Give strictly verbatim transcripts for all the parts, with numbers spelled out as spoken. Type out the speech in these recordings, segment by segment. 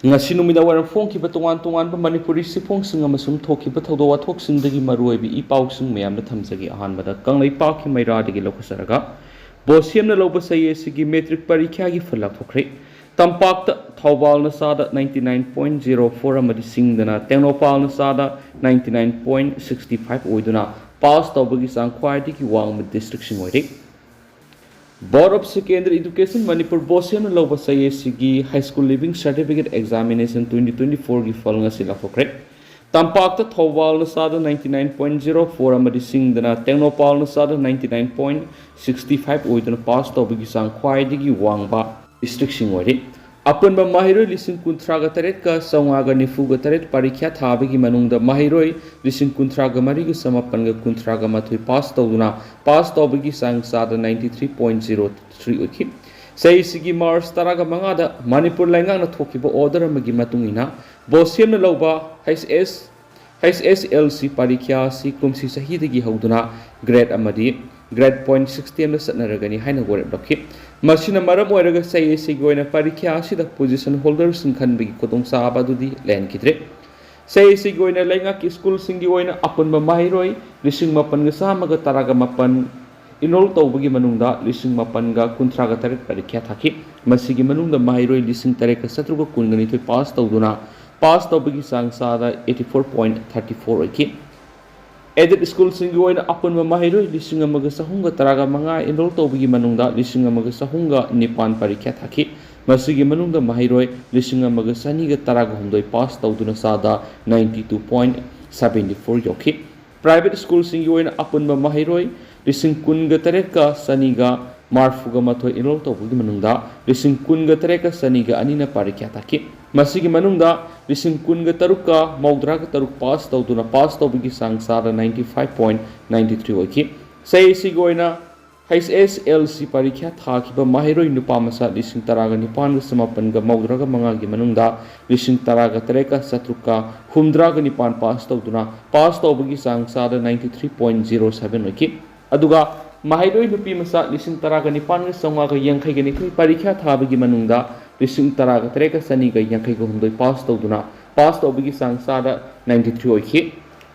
ꯉꯁꯤ ꯅꯨꯃꯤꯗꯥꯡ ꯋꯥꯏꯔꯝ ꯐꯣꯡꯈꯤꯕ ꯇꯣꯉꯥꯟ ꯇꯣꯉꯥꯟꯕ ꯃꯅꯤꯄꯨꯔꯤ ꯆꯦꯐꯣꯡꯁꯤꯡ ꯑꯃꯁꯨꯡ ꯊꯣꯛꯈꯤꯕ ꯊꯧꯗꯣꯛ ꯋꯥꯊꯣꯛꯁꯤꯡꯗꯒꯤ ꯃꯔꯨꯑꯣꯏꯕ ꯏ ꯄꯥꯎꯁꯤꯡ ꯃꯌꯥꯝꯗ ꯊꯝꯖꯒꯦ꯫ ꯑꯍꯥꯟꯕꯗ ꯀꯪꯂꯩꯄꯥꯛꯀꯤ ꯃꯩꯔꯥꯗꯒꯤ ꯂꯧꯈꯠꯆꯔꯒ, ꯕꯣꯁꯤꯌꯝꯅ ꯂꯧꯕ ꯆꯍꯤ ꯑꯁꯤꯒꯤ ꯃꯦꯇ꯭ꯔꯤꯛ ꯄꯔꯤꯈ꯭ꯌꯥꯒꯤ ꯐꯜ ꯂꯥꯎꯊꯣꯛꯈ꯭ꯔꯦ꯫ ꯇꯝꯄꯥꯛꯇ ꯊꯧꯕꯥꯜꯅ ꯆꯥꯗ ninety nine point zero four ꯑꯃꯗꯤ ꯆꯤꯡꯗꯅ ꯇꯦꯡꯅꯧꯄꯥꯜꯅ ꯆꯥꯗ ninety nine point sixty five ꯑꯣꯏꯗꯨꯅ ꯄꯥꯁ ꯇꯧꯕꯒꯤ ꯆꯥꯡ ꯈ꯭ꯋꯥꯏꯗꯒꯤ ꯋꯥꯡꯕ ꯗꯤꯁꯇ꯭ꯔꯤꯛꯁꯤꯡ ꯑꯣꯏꯔꯤ꯫ Board of Secondary Education Manipur, ꯕꯣꯁꯤꯌꯝꯅ ꯂꯧꯕ ꯆꯍꯤ ꯑꯁꯤꯒꯤ High School Leaving Certificate Examination twenty twenty fourꯒꯤ ꯐꯜ ꯉꯁꯤ ꯂꯥꯎꯊꯣꯛꯈ꯭ꯔꯦ꯫ ꯇꯝꯄꯥꯛꯇ ꯊꯧꯕꯥꯜꯅ ꯆꯥꯗ ninety nine point zero four ꯑꯃꯗꯤ ꯆꯤꯡꯗꯅ ꯇꯦꯡꯅꯧꯄꯥꯜꯅ ꯆꯥꯗ ninety nine point sixty five ꯑꯣꯏꯗꯨꯅ ꯄꯥꯁ ꯇꯧꯕꯒꯤ ꯆꯥꯡ ꯈ꯭ꯋꯥꯏꯗꯒꯤ ꯋꯥꯡꯕ ꯗꯤꯁꯇ꯭ꯔꯤꯛꯁꯤꯡ ꯑꯣꯏꯔꯤ꯫ ꯑꯄꯨꯟꯕ ꯃꯍꯩꯔꯣꯏ ꯂꯤꯁꯤꯡ ꯀꯨꯟꯊ꯭ꯔꯥꯒ ꯇꯔꯦꯠꯀ ꯆꯥꯝꯃꯉꯥꯒ ꯅꯤꯐꯨꯒ ꯇꯔꯦꯠ ꯄꯔꯤꯈ꯭ꯌꯥ ꯊꯥꯕꯒꯤ ꯃꯅꯨꯡꯗ ꯃꯍꯩꯔꯣꯏ ꯂꯤꯁꯤꯡ ꯀꯨꯟꯊ꯭ꯔꯥꯒ ꯃꯔꯤꯒ ꯆꯃꯥꯄꯟꯒ ꯀꯨꯟꯊ꯭ꯔꯥꯒ ꯃꯥꯊꯣꯏ ꯄꯥꯁ ꯇꯧꯗꯨꯅ ꯄꯥꯁ ꯇꯧꯕꯒꯤ ꯆꯥꯡ ꯆꯥꯗ ninety three point zero three ꯑꯣꯏꯈꯤ꯫ ꯆꯍꯤꯁꯤꯒꯤ ꯃꯥꯔꯆ ꯇꯔꯥꯒ ꯃꯉꯥꯗ ꯃꯅꯤꯄꯨꯔ ꯂꯩꯉꯥꯛꯅ ꯊꯣꯛꯈꯤꯕ order ꯑꯃꯒꯤ ꯃꯇꯨꯡ ꯏꯟꯅ ꯕꯣꯁꯤꯌꯝꯅ ꯂꯧꯕ H S H S L C ꯄꯔꯤꯈ꯭ꯌꯥ ꯑꯁꯤ ꯀꯨꯝꯁꯤ ꯆꯍꯤꯗꯒꯤ ꯍꯧꯗꯨꯅ grade ꯑꯃꯗꯤ grade point systemꯗ ꯆꯠꯅꯔꯒꯅꯤ ꯍꯥꯏꯅ ꯋꯥꯔꯦꯞ ꯂꯧꯈꯤ꯫ ꯃꯁꯤꯅ ꯃꯔꯝ ꯑꯣꯏꯔꯒ ꯆꯍꯤ ꯑꯁꯤꯒꯤ ꯑꯣꯏꯅ ꯄꯔꯤꯈ꯭ꯌꯥ ꯑꯁꯤꯗ position holderꯁꯤꯡ ꯈꯟꯕꯒꯤ ꯈꯨꯗꯣꯡꯆꯥꯕ ꯑꯗꯨꯗꯤ ꯂꯩꯍꯟꯈꯤꯗ꯭ꯔꯦ꯫ ꯆꯍꯤ ꯑꯁꯤꯒꯤ ꯑꯣꯏꯅ ꯂꯩꯉꯥꯛꯀꯤ ꯁ꯭ꯀꯨꯜꯁꯤꯡꯒꯤ ꯑꯣꯏꯅ ꯑꯄꯨꯟꯕ ꯃꯍꯩꯔꯣꯏ ꯂꯤꯁꯤꯡ ꯃꯥꯄꯟꯒ ꯆꯥꯝꯃꯒ ꯇꯔꯥꯒ ꯃꯥꯄꯟ enroll ꯇꯧꯕꯒꯤ ꯃꯅꯨꯡꯗ ꯂꯤꯁꯤꯡ ꯃꯥꯄꯟꯒ ꯀꯨꯟꯊ꯭ꯔꯥꯒ ꯇꯔꯦꯠ ꯄꯔꯤꯈ꯭ꯌꯥ ꯊꯥꯈꯤ꯫ ꯃꯁꯤꯒꯤ ꯃꯅꯨꯡꯗ ꯃꯍꯩꯔꯣꯏ ꯂꯤꯁꯤꯡ ꯇꯔꯦꯠꯀ ꯆꯥꯇ꯭ꯔꯨꯛꯀ ꯀꯨꯟꯒ ꯅꯤꯊꯣꯏ ꯄꯥꯁ ꯇꯧꯗꯨꯅ ꯄꯥꯁ ꯇꯧꯕꯒꯤ ꯆꯥꯡ ꯆꯥꯗ eighty four point thirty four ꯑꯣꯏꯈꯤ꯫ Aided ꯁ꯭ꯀꯨꯜꯁꯤꯡꯒꯤ ꯑꯣꯏꯅ ꯑꯄꯨꯟꯕ ꯃꯍꯩꯔꯣꯏ ꯂꯤꯁꯤꯡ ꯑꯃꯒ ꯆꯍꯨꯝꯒ ꯇꯔꯥꯒ ꯃꯉꯥ enroll ꯇꯧꯕꯒꯤ ꯃꯅꯨꯡꯗ ꯂꯤꯁꯤꯡ ꯑꯃꯒ ꯆꯍꯨꯝꯒ ꯅꯤꯄꯥꯟ ꯄꯔꯤꯈ꯭ꯌꯥ ꯊꯥꯈꯤ꯫ ꯃꯁꯤꯒꯤ ꯃꯅꯨꯡꯗ ꯃꯍꯩꯔꯣꯏ ꯂꯤꯁꯤꯡ ꯑꯃꯒ ꯆꯅꯤꯒ ꯇꯔꯥꯒ ꯍꯨꯝꯗꯣꯏ ꯄꯥꯁ ꯇꯧꯗꯨꯅ ꯆꯥꯗ ninety two point seventy four ꯌꯧꯈꯤ꯫ Private ꯁ꯭ꯀꯨꯜꯁꯤꯡꯒꯤ ꯑꯣꯏꯅ ꯑꯄꯨꯟꯕ ꯃꯍꯩꯔꯣꯏ ꯂꯤꯁꯤꯡ ꯀꯨꯟꯒ ꯇꯔꯦꯠꯀ ꯆꯅꯤꯒ ꯃꯔꯐꯨꯒ ꯃꯥꯊꯣꯏ enroll ꯇꯧꯕꯒꯤ ꯃꯅꯨꯡꯗ ꯂꯤꯁꯤꯡ ꯀꯨꯟꯒ ꯇꯔꯦꯠꯀ ꯆꯅꯤꯒ ꯑꯅꯤꯅ ꯄꯔꯤꯈ꯭ꯌꯥ ꯊꯥꯈꯤ꯫ ꯃꯁꯤꯒꯤ ꯃꯅꯨꯡꯗ ꯂꯤꯁꯤꯡ ꯀꯨꯟꯒ ꯇꯔꯨꯛꯀ ꯃꯧꯗ꯭ꯔꯥꯒ ꯇꯔꯨꯛ ꯄꯥꯁ ꯇꯧꯗꯨꯅ ꯄꯥꯁ ꯇꯧꯕꯒꯤ ꯆꯥꯡ ꯆꯥꯗ ninety five point ninety three ꯑꯣꯏꯈꯤ꯫ ꯆꯍꯤ ꯑꯁꯤꯒꯤ ꯑꯣꯏꯅ H S L C ꯄꯔꯤꯈ꯭ꯌꯥ ꯊꯥꯈꯤꯕ ꯃꯍꯩꯔꯣꯏ ꯅꯨꯄꯥ ꯃꯆꯥ ꯂꯤꯁꯤꯡ ꯇꯔꯥꯒ ꯅꯤꯄꯥꯟꯒ ꯆꯃꯥꯄꯟꯒ ꯃꯧꯗ꯭ꯔꯥꯒ ꯃꯉꯥꯒꯤ ꯃꯅꯨꯡꯗ ꯂꯤꯁꯤꯡ ꯇꯔꯥꯒ ꯇꯔꯦꯠꯀ ꯆꯥꯇ꯭ꯔꯨꯛꯀ ꯍꯨꯝꯗ꯭ꯔꯥꯒ ꯅꯤꯄꯥꯟ ꯄꯥꯁ ꯇꯧꯗꯨꯅ ꯄꯥꯁ ꯇꯧꯕꯒꯤ ꯆꯥꯡ ꯆꯥꯗ ninety three point zero seven ꯑꯣꯏꯈꯤ꯫ ꯑꯗꯨꯒ ꯃꯍꯩꯔꯣꯏ ꯅꯨꯄꯤ ꯃꯆꯥ ꯂꯤꯁꯤꯡ ꯇꯔꯥꯒ ꯅꯤꯄꯥꯟꯒ ꯆꯥꯝꯃꯉꯥꯒ ꯌꯥꯡꯈꯩꯒ ꯅꯤꯊꯣꯏ ꯄꯔꯤꯈ꯭ꯌꯥ ꯊꯥꯕꯒꯤ ꯃꯅꯨꯡꯗ ꯂꯤꯁꯤꯡ ꯇꯔꯥꯒ ꯇꯔꯦꯠꯀ ꯆꯅꯤꯒ ꯌꯥꯡꯈꯩꯒ ꯍꯨꯝꯗꯣꯏ ꯄꯥꯁ ꯇꯧꯗꯨꯅ ꯄꯥꯁ ꯇꯧꯕꯒꯤ ꯆꯥꯡ ꯆꯥꯗ ꯅꯥꯏꯟꯇꯤ ꯊ꯭ꯔꯤ ꯑꯣꯏꯈꯤ꯫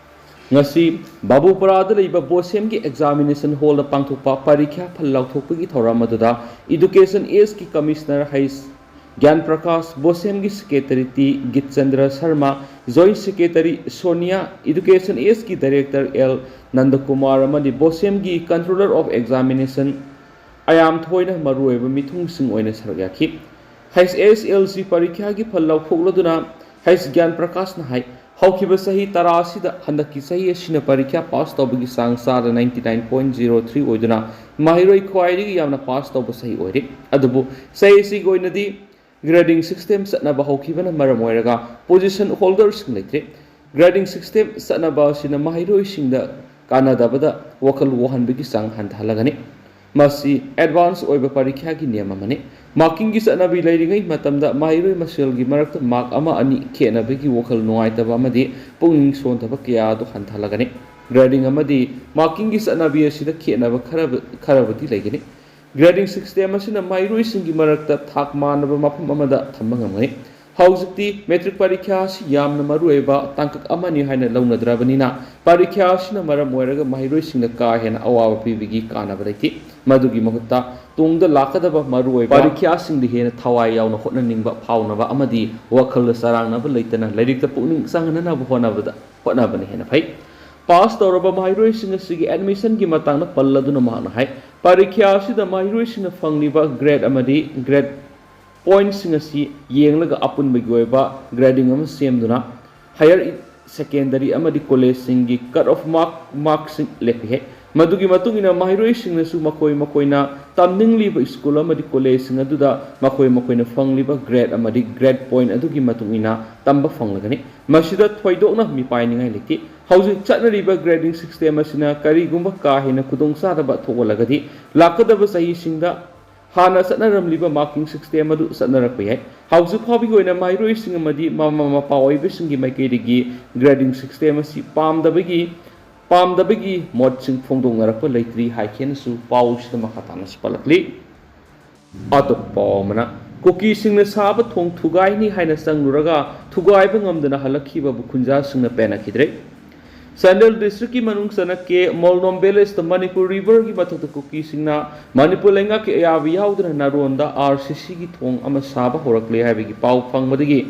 ꯉꯁꯤ ꯕꯥꯕꯨꯄꯨꯔꯥꯗ ꯂꯩꯕ ꯕꯣꯁꯦꯝꯒꯤ ꯑꯦꯛꯖꯥꯃꯤꯅꯦꯁꯟ ꯍꯣꯜꯗ ꯄꯥꯡꯊꯣꯛꯄ ꯄꯔꯤꯈ꯭ꯌꯥ ꯐꯜ ꯂꯥꯎꯊꯣꯛꯄꯒꯤ ꯊꯧꯔꯝ ꯑꯗꯨꯗ ꯏꯗꯨꯀꯦꯁꯟ ꯑꯦꯁꯀꯤ ꯀꯃꯤꯁꯅꯔ ꯍꯩꯁ ꯒ꯭ꯌꯥꯟ ꯄ꯭ꯔꯀꯥꯁ, ꯕꯣꯁꯦꯝꯒꯤ secretary T Gitchandra Sharma, joint secretary Sonia, education ꯑꯦꯁꯀꯤ ꯗꯥꯏꯔꯦꯛꯇꯔ ꯑꯦꯜ ꯅꯟꯗꯀꯨꯃꯥꯔ ꯑꯃꯗꯤ ꯕꯣꯁꯦꯝꯒꯤ ꯀꯟꯇ꯭ꯔꯣꯂꯔ ꯑꯣꯐ ꯑꯦꯛꯖꯥꯃꯤꯅꯦꯁꯟ ꯑꯌꯥꯝ ꯊꯣꯏꯅ ꯃꯔꯨꯑꯣꯏꯕ ꯃꯤꯊꯨꯡꯁꯤꯡ ꯑꯣꯏꯅ ꯁꯔꯨꯛ ꯌꯥꯈꯤ꯫ ꯍꯩꯁ ꯑꯦꯁ ꯑꯦꯜ ꯁꯤ ꯄꯔꯤꯈ꯭ꯌꯥꯒꯤ ꯐꯜ ꯂꯥꯎꯊꯣꯛꯂꯗꯨꯅ ꯍꯩꯁ ꯒ꯭ꯌꯥꯟ ꯄ꯭ꯔꯀꯥꯁꯅ ꯍꯥꯏ, ꯍꯧꯈꯤꯕ ꯆꯍꯤ ꯇꯔꯥ ꯑꯁꯤꯗ ꯍꯟꯗꯛꯀꯤ ꯆꯍꯤ ꯑꯁꯤꯅ ꯄꯔꯤꯈ꯭ꯌꯥ ꯄꯥꯁ ꯇꯧꯕꯒꯤ ꯆꯥꯡ ꯆꯥꯗ ninety nine point zero three ꯑꯣꯏꯗꯨꯅ ꯃꯍꯩꯔꯣꯏ ꯈ꯭ꯋꯥꯏꯗꯒꯤ ꯌꯥꯝꯅ ꯄꯥꯁ ꯇꯧꯕ ꯆꯍꯤ ꯑꯣꯏꯔꯤ꯫ ꯑꯗꯨꯕꯨ ꯆꯍꯤ ꯑꯁꯤꯒꯤ ꯑꯣꯏꯅꯗꯤ ꯒ꯭ꯔꯦꯗꯤꯡ ꯁꯤꯁꯇꯦꯝ ꯆꯠꯅꯕ ꯍꯧꯈꯤꯕꯅ ꯃꯔꯝ ꯑꯣꯏꯔꯒ ꯄꯣꯖꯤꯁꯟ ꯍꯣꯜꯗꯔꯁꯤꯡ ꯂꯩꯇ꯭ꯔꯤ꯫ ꯒ꯭ꯔꯦꯗꯤꯡ ꯁꯤꯁꯇꯦꯝ ꯆꯠꯅꯕ ꯑꯁꯤꯅ ꯃꯍꯩꯔꯣꯏꯁꯤꯡꯗ ꯀꯥꯟꯅꯗꯕꯗ ꯋꯥꯈꯜ ꯋꯥꯍꯟꯕꯒꯤ ꯆꯥꯡ ꯍꯟꯊꯍꯜꯂꯒꯅꯤ꯫ ꯃꯁꯤ ꯑꯦꯗꯚꯥꯟꯁ ꯑꯣꯏꯕ ꯄꯔꯤꯈ꯭ꯌꯥꯒꯤ ꯅꯤꯌꯝ ꯑꯃꯅꯤ꯫ ꯃꯥꯔꯀꯤꯡꯒꯤ ꯆꯠꯅꯕꯤ ꯂꯩꯔꯤꯉꯩ ꯃꯇꯝꯗ ꯃꯍꯩꯔꯣꯏ ꯃꯁꯦꯜꯒꯤ ꯃꯔꯛꯇ ꯃꯥꯔꯛ ꯑꯃ ꯑꯅꯤ ꯈꯦꯠꯅꯕꯒꯤ ꯋꯥꯈꯜ ꯅꯨꯡꯉꯥꯏꯇꯕ ꯑꯃꯗꯤ ꯄꯨꯛꯅꯤꯡ ꯁꯣꯟꯊꯕ ꯀꯌꯥ ꯑꯗꯨ ꯍꯟꯊꯍꯜꯂꯒꯅꯤ꯫ ꯒ꯭ꯔꯦꯗꯤꯡ ꯑꯃꯗꯤ ꯃꯥꯔꯀꯤꯡꯒꯤ ꯆꯠꯅꯕꯤ ꯑꯁꯤꯗ ꯈꯦꯠꯅꯕ ꯈꯔꯕ-, ꯈꯔꯕꯨꯗꯤ ꯂꯩꯒꯅꯤ꯫ ꯒ꯭ꯔꯦꯗꯤꯡ ꯁꯤꯁꯇꯦꯝ ꯑꯁꯤꯅ ꯃꯍꯩꯔꯣꯏꯁꯤꯡꯒꯤ ꯃꯔꯛꯇ ꯊꯥꯛ ꯃꯥꯟꯅꯕ ꯃꯐꯝ ꯑꯃꯗ ꯊꯝꯕ ꯉꯝꯒꯅꯤ꯫ ꯍꯧꯖꯤꯛꯇꯤ ꯃꯦꯇ꯭ꯔꯤꯛ ꯄꯔꯤꯈ꯭ꯌꯥ ꯑꯁꯤ ꯌꯥꯝꯅ ꯃꯔꯨꯑꯣꯏꯕ ꯇꯥꯡꯀꯛ ꯑꯃꯅꯤ ꯍꯥꯏꯅ ꯂꯧꯅꯗ꯭ꯔꯕꯅꯤꯅ, ꯄꯔꯤꯈ꯭ꯌꯥ ꯑꯁꯤꯅ ꯃꯔꯝ ꯑꯣꯏꯔꯒ ꯃꯍꯩꯔꯣꯏꯁꯤꯡꯗ ꯀꯥ ꯍꯦꯟꯅ ꯑꯋꯥꯕ ꯄꯤꯕꯒꯤ ꯀꯥꯟꯅꯕ ꯂꯩꯇꯦ꯫ ꯃꯗꯨꯒꯤ ꯃꯍꯨꯠꯇ ꯇꯨꯡꯗ ꯂꯥꯛꯀꯗꯕ ꯃꯔꯨꯑꯣꯏꯕ ꯄꯔꯤꯈ꯭ꯌꯥꯁꯤꯡꯗ ꯍꯦꯟꯅ ꯊꯋꯥꯏ ꯌꯥꯎꯅ ꯍꯣꯠꯅꯅꯤꯡꯕ ꯐꯥꯎꯅꯕ ꯑꯃꯗꯤ ꯋꯥꯈꯜꯗ ꯆꯔꯥꯡꯅꯕ ꯂꯩꯇꯅ ꯂꯥꯏꯔꯤꯛꯇ ꯄꯨꯛꯅꯤꯡ ꯆꯪꯍꯟꯅꯕ ꯍꯣꯠꯅꯕꯗ, ꯍꯣꯠꯅꯕꯅ ꯍꯦꯟꯅ ꯐꯩ꯫ ꯄꯥꯁ ꯇꯧꯔꯕ ꯃꯍꯩꯔꯣꯏꯁꯤꯡ ꯑꯁꯤꯒꯤ ꯑꯦꯗꯃꯤꯁꯟꯒꯤ ꯃꯇꯥꯡꯗ ꯄꯜꯂꯗꯨꯅ ꯃꯍꯥꯛꯅ ꯍꯥꯏ, ꯄꯔꯤꯈ꯭ꯌꯥ ꯑꯁꯤꯗ ꯃꯍꯩꯔꯣꯏꯁꯤꯡꯅ ꯐꯪꯂꯤꯕ ꯒ꯭ꯔꯦꯗ ꯑꯃꯗꯤ ꯒ꯭ꯔꯦꯗ ꯄꯣꯏꯟꯠꯁꯤꯡ ꯑꯁꯤ ꯌꯦꯡꯂꯒ ꯑꯄꯨꯟꯕꯒꯤ ꯑꯣꯏꯕ ꯒ꯭ꯔꯦꯗꯤꯡ ꯑꯃ ꯁꯦꯝꯗꯨꯅ ꯍꯥꯌꯔ ꯁꯦꯀꯦꯟꯗꯔꯤ ꯑꯃꯗꯤ ꯀꯣꯂꯦꯖꯁꯤꯡꯒꯤ ꯀꯠ ꯑꯣꯐ ꯃꯥꯔꯛ, ꯃꯥꯔꯛꯁꯤꯡ ꯂꯦꯞꯄꯤ꯫ ꯃꯗꯨꯒꯤ ꯃꯇꯨꯡ ꯏꯟꯅ ꯃꯍꯩꯔꯣꯏꯁꯤꯡꯅꯁꯨ ꯃꯈꯣꯏ ꯃꯈꯣꯏꯅ ꯇꯝꯅꯤꯡꯂꯤꯕ ꯁ꯭ꯀꯨꯜ ꯑꯃꯗꯤ ꯀꯣꯂꯦꯖꯁꯤꯡ ꯑꯗꯨꯗ ꯃꯈꯣꯏ ꯃꯈꯣꯏꯅ ꯐꯪꯂꯤꯕ ꯒ꯭ꯔꯦꯗ ꯑꯃꯗꯤ ꯒ꯭ꯔꯦꯗ ꯄꯣꯏꯟꯠ ꯑꯗꯨꯒꯤ ꯃꯇꯨꯡ ꯏꯟꯅ ꯇꯝꯕ ꯐꯪꯂꯒꯅꯤ꯫ ꯃꯁꯤꯗ ꯊꯣꯏꯗꯣꯛꯅ ꯃꯤꯄꯥꯏꯅꯤꯡꯉꯥꯏ ꯂꯩꯇꯦ꯫ ꯍꯧꯖꯤꯛ ꯆꯠꯅꯔꯤꯕ ꯒ꯭ꯔꯦꯗꯤꯡ ꯁꯤꯁꯇꯦꯝ ꯑꯁꯤꯅ ꯀꯔꯤꯒꯨꯝꯕ ꯀꯥ ꯍꯦꯟꯅ ꯈꯨꯗꯣꯡꯆꯥꯗꯕ ꯊꯣꯛꯍꯜꯂꯒꯗꯤ ꯂꯥꯛꯀꯗꯕ ꯆꯍꯤꯁꯤꯡꯗ ꯍꯥꯟꯅ ꯆꯠꯅꯔꯝꯂꯤꯕ ꯃꯥꯔꯀꯤꯡ ꯁꯤꯁꯇꯦꯝ ꯑꯗꯨ ꯆꯠꯅꯔꯛꯄ ꯌꯥꯏ꯫ ꯍꯧꯖꯤꯛ ꯐꯥꯎꯕꯒꯤ ꯑꯣꯏꯅ ꯃꯍꯩꯔꯣꯏꯁꯤꯡ ꯑꯃꯗꯤ ꯃꯃꯥ ꯃꯄꯥ ꯑꯣꯏꯕꯁꯤꯡꯒꯤ ꯃꯥꯏꯀꯩꯗꯒꯤ ꯒ꯭ꯔꯦꯗꯤꯡ ꯁꯤꯁꯇꯦꯝ ꯑꯁꯤ ꯄꯥꯝꯗꯕꯒꯤ, ꯄꯥꯝꯗꯕꯒꯤ ꯃꯣꯠꯁꯤꯡ ꯐꯣꯡꯗꯣꯛꯅꯔꯛꯄ ꯂꯩꯇ꯭ꯔꯤ ꯍꯥꯏꯈꯤꯅꯁꯨ ꯄꯥꯎꯁꯤꯗ ꯃꯈꯥ ꯇꯥꯅ ꯁꯨꯞꯄꯜꯂꯛꯂꯤ꯫ ꯑꯇꯣꯞꯄ ꯄꯥꯎ ꯑꯃꯅ, ꯀꯨꯀꯤꯁꯤꯡꯅ ꯁꯥꯕ ꯊꯣꯡ ꯊꯨꯒꯥꯏꯅꯤ ꯍꯥꯏꯅ ꯆꯪꯂꯨꯔꯒ ꯊꯨꯒꯥꯏꯕ ꯉꯝꯗꯅ ꯍꯜꯂꯛꯈꯤꯕꯕꯨ ꯈꯨꯟꯖꯥꯁꯤꯡꯅ ꯄꯦꯟꯅꯈꯤꯗ꯭ꯔꯦ꯫ ꯆꯥꯟꯗꯦꯜ ꯗꯤꯁꯇ꯭ꯔꯤꯛꯀꯤ ꯃꯅꯨꯡ ꯆꯟꯅ ꯀꯦ ꯃꯣꯜꯅꯣꯝ ꯚꯤꯂꯦꯖꯇ ꯃꯅꯤꯄꯨꯔ ꯔꯤꯚꯔꯒꯤ ꯃꯊꯛꯇ ꯀꯨꯀꯤꯁꯤꯡꯅ ꯃꯅꯤꯄꯨꯔ ꯂꯩꯉꯥꯛꯀꯤ ꯑꯌꯥꯕ ꯌꯥꯎꯗꯅ ꯅꯥꯔꯣꯟꯗ ꯑꯥꯔ ꯁꯤ ꯁꯤꯒꯤ ꯊꯣꯡ ꯑꯃ ꯁꯥꯕ ꯍꯧꯔꯛꯂꯦ ꯍꯥꯏꯕꯒꯤ ꯄꯥꯎ ꯐꯪꯕꯗꯒꯤ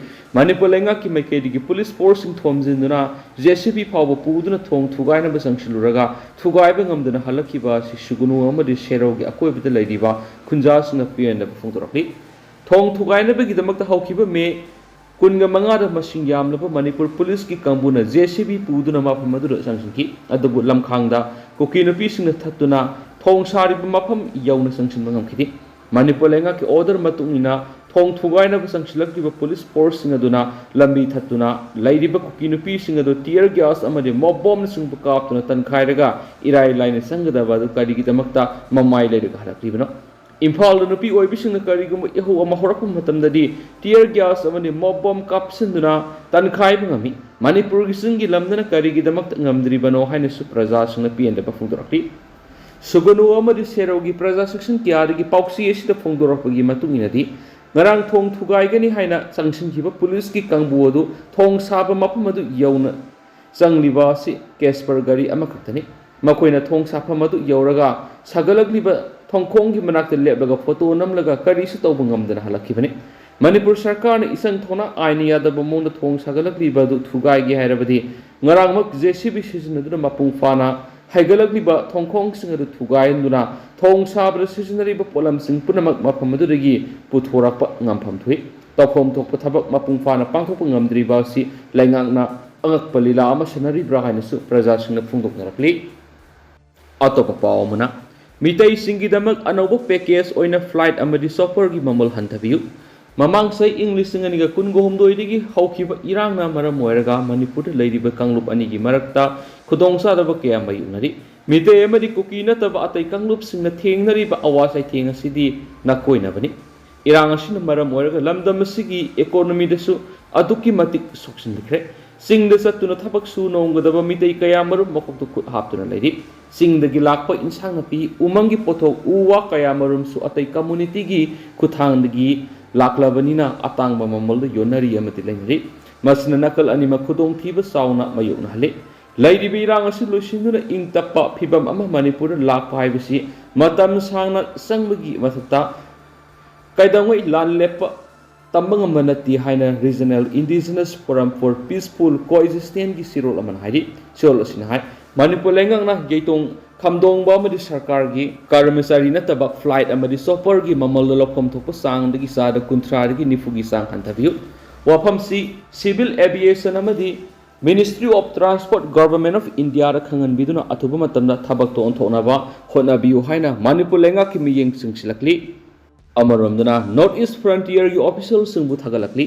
ꯃꯅꯤꯄꯨꯔ ꯂꯩꯉꯥꯛꯀꯤ ꯃꯥꯏꯀꯩꯗꯒꯤ ꯄꯨꯂꯤꯁ ꯐꯣꯔꯁꯁꯤꯡ ꯊꯣꯝꯖꯤꯟꯗꯨꯅ ꯖꯦ ꯁꯤ ꯕꯤ ꯐꯥꯎꯕ ꯄꯨꯗꯨꯅ ꯊꯣꯡ ꯊꯨꯒꯥꯏꯅꯕ ꯆꯪꯁꯤꯜꯂꯨꯔꯒ ꯊꯨꯒꯥꯏꯕ ꯉꯝꯗꯅ ꯍꯜꯂꯛꯈꯤꯕ ꯑꯁꯤ ꯁꯨꯒꯨꯅꯨ ꯑꯃꯗꯤ ꯁꯦꯔꯧꯒꯤ ꯑꯀꯣꯏꯕꯗ ꯂꯩꯔꯤꯕ ꯈꯨꯟꯖꯥꯁꯤꯡꯅ ꯄꯦꯟꯗꯕ ꯐꯣꯡꯗꯣꯔꯛꯂꯤ꯫ ꯊꯣꯡ ꯊꯨꯒꯥꯏꯅꯕꯒꯤꯗꯃꯛꯇ ꯍꯧꯈꯤꯕ ꯃꯦ ꯀꯨꯟꯒ ꯃꯉꯥꯗ ꯃꯁꯤꯡ ꯌꯥꯝꯂꯕ ꯃꯅꯤꯄꯨꯔ ꯄꯨꯂꯤꯁꯀꯤ ꯀꯥꯡꯕꯨꯅ ꯖꯦ ꯁꯤ ꯕꯤ ꯄꯨꯗꯨꯅ ꯃꯐꯝ ꯑꯗꯨꯗ ꯆꯪꯁꯤꯟꯈꯤ꯫ ꯑꯗꯨꯕꯨ ꯂꯝꯈꯥꯡꯗ ꯀꯨꯀꯤ ꯅꯨꯄꯤꯁꯤꯡꯅ ꯊꯠꯇꯨꯅ ꯊꯣꯡ ꯁꯥꯔꯤꯕ ꯃꯐꯝ ꯌꯧꯅ ꯆꯪꯁꯤꯟꯕ ꯉꯝꯈꯤꯗꯦ꯫ ꯃꯅꯤꯄꯨꯔ ꯂꯩꯉꯥꯛꯀꯤ ꯑꯣꯔꯗꯔ ꯃꯇꯨꯡ ꯏꯟꯅ ꯊꯣꯡ ꯊꯨꯒꯥꯏꯅꯕ ꯆꯪꯁꯤꯜꯂꯛꯂꯤꯕ ꯄꯨꯂꯤꯁ ꯐꯣꯔꯁꯁꯤꯡ ꯑꯗꯨꯅ ꯂꯝꯕꯤ ꯊꯠꯇꯨꯅ ꯂꯩꯔꯤꯕ ꯀꯨꯀꯤ ꯅꯨꯄꯤꯁꯤꯡ ꯑꯗꯨ ꯇꯤꯌꯔ ꯒ꯭ꯌꯥꯁ ꯑꯃꯗꯤ ꯃꯣꯞ ꯕꯣꯝꯅꯆꯤꯡꯕ ꯀꯥꯞꯇꯨꯅ ꯇꯟꯈꯥꯏꯔꯒ ꯏꯔꯥꯏ ꯂꯥꯏꯅ ꯆꯪꯒꯗꯕ ꯑꯗꯨ ꯀꯔꯤꯒꯤꯗꯃꯛꯇ ꯃꯃꯥꯏ ꯂꯩꯔꯒ ꯍꯜꯂꯛꯂꯤꯕꯅꯣ? ꯏꯝꯐꯥꯜꯗ ꯅꯨꯄꯤ ꯑꯣꯏꯕꯤꯁꯤꯡꯅ ꯀꯔꯤꯒꯨꯝꯕ ꯏꯍꯧ ꯑꯃ ꯍꯧꯔꯛꯄ ꯃꯇꯝꯗꯗꯤ ꯇꯤꯌꯔ ꯒ꯭ꯌꯥꯁ ꯑꯃꯗꯤ ꯃꯣꯞ ꯕꯣꯝ ꯀꯥꯞꯁꯤꯟꯗꯨꯅ ꯇꯟꯈꯥꯏꯕ ꯉꯝꯃꯤ꯫ ꯃꯅꯤꯄꯨꯔꯒꯤ ꯆꯤꯡꯒꯤ ꯂꯝꯗꯅ ꯀꯔꯤꯒꯤꯗꯃꯛꯇ ꯉꯝꯗ꯭ꯔꯤꯕꯅꯣ ꯍꯥꯏꯅꯁꯨ ꯄ꯭ꯔꯖꯥꯁꯤꯡꯅ ꯄꯦꯟꯗꯕ ꯐꯣꯡꯗꯣꯔꯛꯂꯤ꯫ ꯁꯨꯒꯅꯨ ꯑꯃꯗꯤ ꯁꯦꯔꯧꯒꯤ ꯄ꯭ꯔꯖꯥ ꯁꯦꯛꯁꯟ ꯀꯌꯥꯗꯒꯤ ꯄꯥꯎꯆꯦ ꯑꯁꯤꯗ ꯐꯣꯡꯗꯣꯔꯛꯄꯒꯤ ꯃꯇꯨꯡ ꯏꯟꯅꯗꯤ, ꯉꯔꯥꯡ ꯊꯣꯡ ꯊꯨꯒꯥꯏꯒꯅꯤ ꯍꯥꯏꯅ ꯆꯪꯁꯤꯟꯈꯤꯕ ꯄꯨꯂꯤꯁꯀꯤ ꯀꯥꯡꯕꯨ ꯑꯗꯨ ꯊꯣꯡ ꯁꯥꯕ ꯃꯐꯝ ꯑꯗꯨ ꯌꯧꯅ ꯆꯪꯂꯤꯕ ꯑꯁꯤ ꯀꯦꯁꯄꯔ ꯒꯥꯔꯤ ꯑꯃꯈꯛꯇꯅꯤ꯫ ꯃꯈꯣꯏꯅ ꯊꯣꯡ ꯁꯥꯐꯝ ꯑꯗꯨ ꯌꯧꯔꯒ ꯁꯥꯒꯠꯂꯛꯂꯤꯕ ꯊꯣꯡꯈꯣꯡꯒꯤ ꯃꯅꯥꯛꯇ ꯂꯦꯞꯂꯒ ꯐꯣꯇꯣ ꯅꯝꯂꯒ ꯀꯔꯤꯁꯨ ꯇꯧꯕ ꯉꯝꯗꯅ ꯍꯜꯂꯛꯈꯤꯕꯅꯤ꯫ ꯃꯅꯤꯄꯨꯔ ꯁꯔꯀꯥꯔꯅ ꯏꯆꯪ ꯊꯧꯅ ꯑꯥꯏꯟꯅ ꯌꯥꯗꯕ ꯃꯑꯣꯡꯗ ꯊꯣꯡ ꯁꯥꯒꯠꯂꯛꯂꯤꯕ ꯑꯗꯨ ꯊꯨꯒꯥꯏꯒꯦ ꯍꯥꯏꯔꯕꯗꯤ ꯉꯔꯥꯡꯃꯛ ꯖꯦ ꯁꯤ ꯕꯤ ꯁꯤꯖꯤꯟꯅꯗꯨꯅ ꯃꯄꯨꯡ ꯐꯥꯅ ꯍꯩꯒꯠꯂꯛꯂꯤꯕ ꯊꯣꯡꯈꯣꯡꯁꯤꯡ ꯑꯗꯨ ꯊꯨꯒꯥꯏꯍꯟꯗꯨꯅ ꯊꯣꯡ ꯁꯥꯕꯗ ꯁꯤꯖꯤꯟꯅꯔꯤꯕ ꯄꯣꯠꯂꯝꯁꯤꯡ ꯄꯨꯝꯅꯃꯛ ꯃꯐꯝ ꯑꯗꯨꯗꯒꯤ ꯄꯨꯊꯣꯔꯛꯄ ꯉꯝꯐꯝ ꯊꯣꯛꯏ꯫ ꯇꯧꯐꯝ ꯊꯣꯛꯄ ꯊꯕꯛ ꯃꯄꯨꯡ ꯐꯥꯅ ꯄꯥꯡꯊꯣꯛꯄ ꯉꯝꯗ꯭ꯔꯤꯕ ꯑꯁꯤ ꯂꯩꯉꯥꯛꯅ ꯑꯉꯛꯄ ꯂꯤꯂꯥ ꯑꯃ ꯁꯥꯟꯅꯔꯤꯕ꯭ꯔꯥ ꯍꯥꯏꯅꯁꯨ ꯄ꯭ꯔꯖꯥꯁꯤꯡꯅ ꯐꯣꯡꯗꯣꯛꯅꯔꯛꯂꯤ꯫ ꯑꯇꯣꯞꯄ ꯄꯥꯎ ꯑꯃꯅ, ꯃꯤꯇꯩꯁꯤꯡꯒꯤꯗꯃꯛ ꯑꯅꯧꯕ ꯄꯦꯀꯦꯖ ꯑꯣꯏꯅ ꯐ꯭ꯂꯥꯏꯠ ꯑꯃꯗꯤ ꯆꯣꯄꯔꯒꯤ ꯃꯃꯜ ꯍꯟꯊꯕꯤꯌꯨ꯫ ꯃꯃꯥꯡ ꯆꯍꯤ ꯏꯪ ꯂꯤꯁꯤꯡ ꯑꯅꯤꯒ ꯀꯨꯟꯒ ꯍꯨꯝꯗꯣꯏꯗꯒꯤ ꯍꯧꯈꯤꯕ ꯏꯔꯥꯡꯅ ꯃꯔꯝ ꯑꯣꯏꯔꯒ ꯃꯅꯤꯄꯨꯔꯗ ꯂꯩꯔꯤꯕ ꯀꯥꯡꯂꯨꯞ ꯑꯅꯤꯒꯤ ꯃꯔꯛꯇ ꯈꯨꯗꯣꯡꯆꯥꯗꯕ ꯀꯌꯥ ꯃꯥꯌꯣꯛꯅꯔꯤ꯫ ꯃꯤꯇꯩ ꯑꯃꯗꯤ ꯀꯨꯀꯤ ꯅꯠꯇꯕ ꯑꯇꯩ ꯀꯥꯡꯂꯨꯞꯁꯤꯡꯅ ꯊꯦꯡꯅꯔꯤꯕ ꯑꯋꯥ ꯆꯩꯊꯦꯡ ꯑꯁꯤꯗꯤ ꯅꯥꯀꯣꯏꯅꯕꯅꯤ꯫ ꯏꯔꯥꯡ ꯑꯁꯤꯅ ꯃꯔꯝ ꯑꯣꯏꯔꯒ ꯂꯝꯗꯝ ꯑꯁꯤꯒꯤ ꯏꯀꯣꯅꯣꯃꯤꯗꯁꯨ ꯑꯗꯨꯛꯀꯤ ꯃꯇꯤꯛ ꯁꯣꯛꯆꯤꯟꯈ꯭ꯔꯦ꯫ ꯆꯤꯡꯗ ꯆꯠꯇꯨꯅ ꯊꯕꯛ ꯁꯨ ꯅꯣꯝꯒꯗꯕ ꯃꯤꯇꯩ ꯀꯌꯥ ꯃꯔꯨꯝ ꯃꯀꯣꯛꯇ ꯈꯨꯠ ꯍꯥꯞꯇꯨꯅ ꯂꯩꯔꯤ꯫ ꯆꯤꯡꯗꯒꯤ ꯂꯥꯛꯄ ꯏꯟꯁꯥꯡ ꯅꯥꯄꯤ, ꯎꯃꯪꯒꯤ ꯄꯣꯠꯊꯣꯛ, ꯎ ꯋꯥ ꯀꯌꯥ ꯃꯔꯨꯝꯁꯨ ꯑꯇꯩ ꯀꯝꯃꯨꯅꯤꯇꯤꯒꯤ ꯈꯨꯠꯊꯥꯡꯗꯒꯤ ꯂꯥꯛꯂꯕꯅꯤꯅ ꯑꯇꯥꯡꯕ ꯃꯃꯜꯗ ꯌꯣꯟꯅꯔꯤ ꯑꯃꯗꯤ ꯂꯩꯅꯔꯤ꯫ ꯃꯁꯤꯅ ꯅꯥꯀꯜ ꯑꯅꯤꯃꯛ ꯈꯨꯗꯣꯡꯊꯤꯕ ꯆꯥꯎꯅ ꯃꯥꯌꯣꯛꯅꯍꯜꯂꯤ꯫ ꯂꯩꯔꯤꯕ ꯏꯔꯥꯡ ꯑꯁꯤ ꯂꯣꯏꯁꯤꯟꯗꯨꯅ ꯏꯪ ꯇꯞꯄ ꯐꯤꯕꯝ ꯑꯃ ꯃꯅꯤꯄꯨꯔꯗ ꯂꯥꯛꯄ ꯍꯥꯏꯕꯁꯤ ꯃꯇꯝ ꯁꯥꯡꯅ ꯆꯪꯕꯒꯤ ꯃꯊꯛꯇ ꯀꯩꯗꯧꯉꯩ ꯂꯥꯟ ꯂꯦꯞꯄ ꯇꯝꯕ ꯉꯝꯕ ꯅꯠꯇꯦ ꯍꯥꯏꯅ Regional Indigenous Forum for Peaceful Coexistence ꯒꯤ ꯆꯦꯔꯣꯜ ꯑꯃꯅ ꯍꯥꯏꯔꯤ꯫ ꯆꯦꯔꯣꯜ ꯑꯁꯤꯅ ꯍꯥꯏ, ꯃꯅꯤꯄꯨꯔ ꯂꯩꯉꯥꯛꯅ ꯌꯩꯇꯣꯡ ꯈꯥꯝꯗꯣꯡꯕ ꯑꯃꯗꯤ ꯁꯔꯀꯥꯔꯒꯤ ꯀꯔꯃꯆꯥꯔꯤ ꯅꯠꯇꯕ flight ꯑꯃꯗꯤ chopper ꯒꯤ ꯃꯃꯜꯗ ꯂꯧꯐꯝ ꯊꯣꯛꯄ ꯆꯥꯡꯗꯒꯤ ꯆꯥꯗ ꯀꯨꯟꯊ꯭ꯔꯥꯗꯒꯤ ꯅꯤꯐꯨꯒꯤ ꯆꯥꯡ ꯍꯟꯊꯕꯤꯌꯨ꯫ ꯋꯥꯐꯝꯁꯤ Civil Aviation ꯑꯃꯗꯤ Ministry of Transport, Government of India ꯗ ꯈꯪꯍꯟꯕꯤꯗꯨꯅ ꯑꯊꯨꯕ ꯃꯇꯝꯗ ꯊꯕꯛꯇ ꯑꯣꯟꯊꯣꯛꯅꯕ ꯍꯣꯠꯅꯕꯤꯌꯨ ꯍꯥꯏꯅ ꯃꯅꯤꯄꯨꯔ ꯂꯩꯉꯥꯛꯀꯤ ꯃꯤꯠꯌꯦꯡ ꯆꯤꯡꯁꯤꯜꯂꯛꯂꯤ꯫ ꯑꯃꯔꯣꯝꯗꯅ North East Frontier ꯒꯤ official ꯁꯤꯡꯕꯨ ꯊꯥꯒꯠꯂꯛꯂꯤ꯫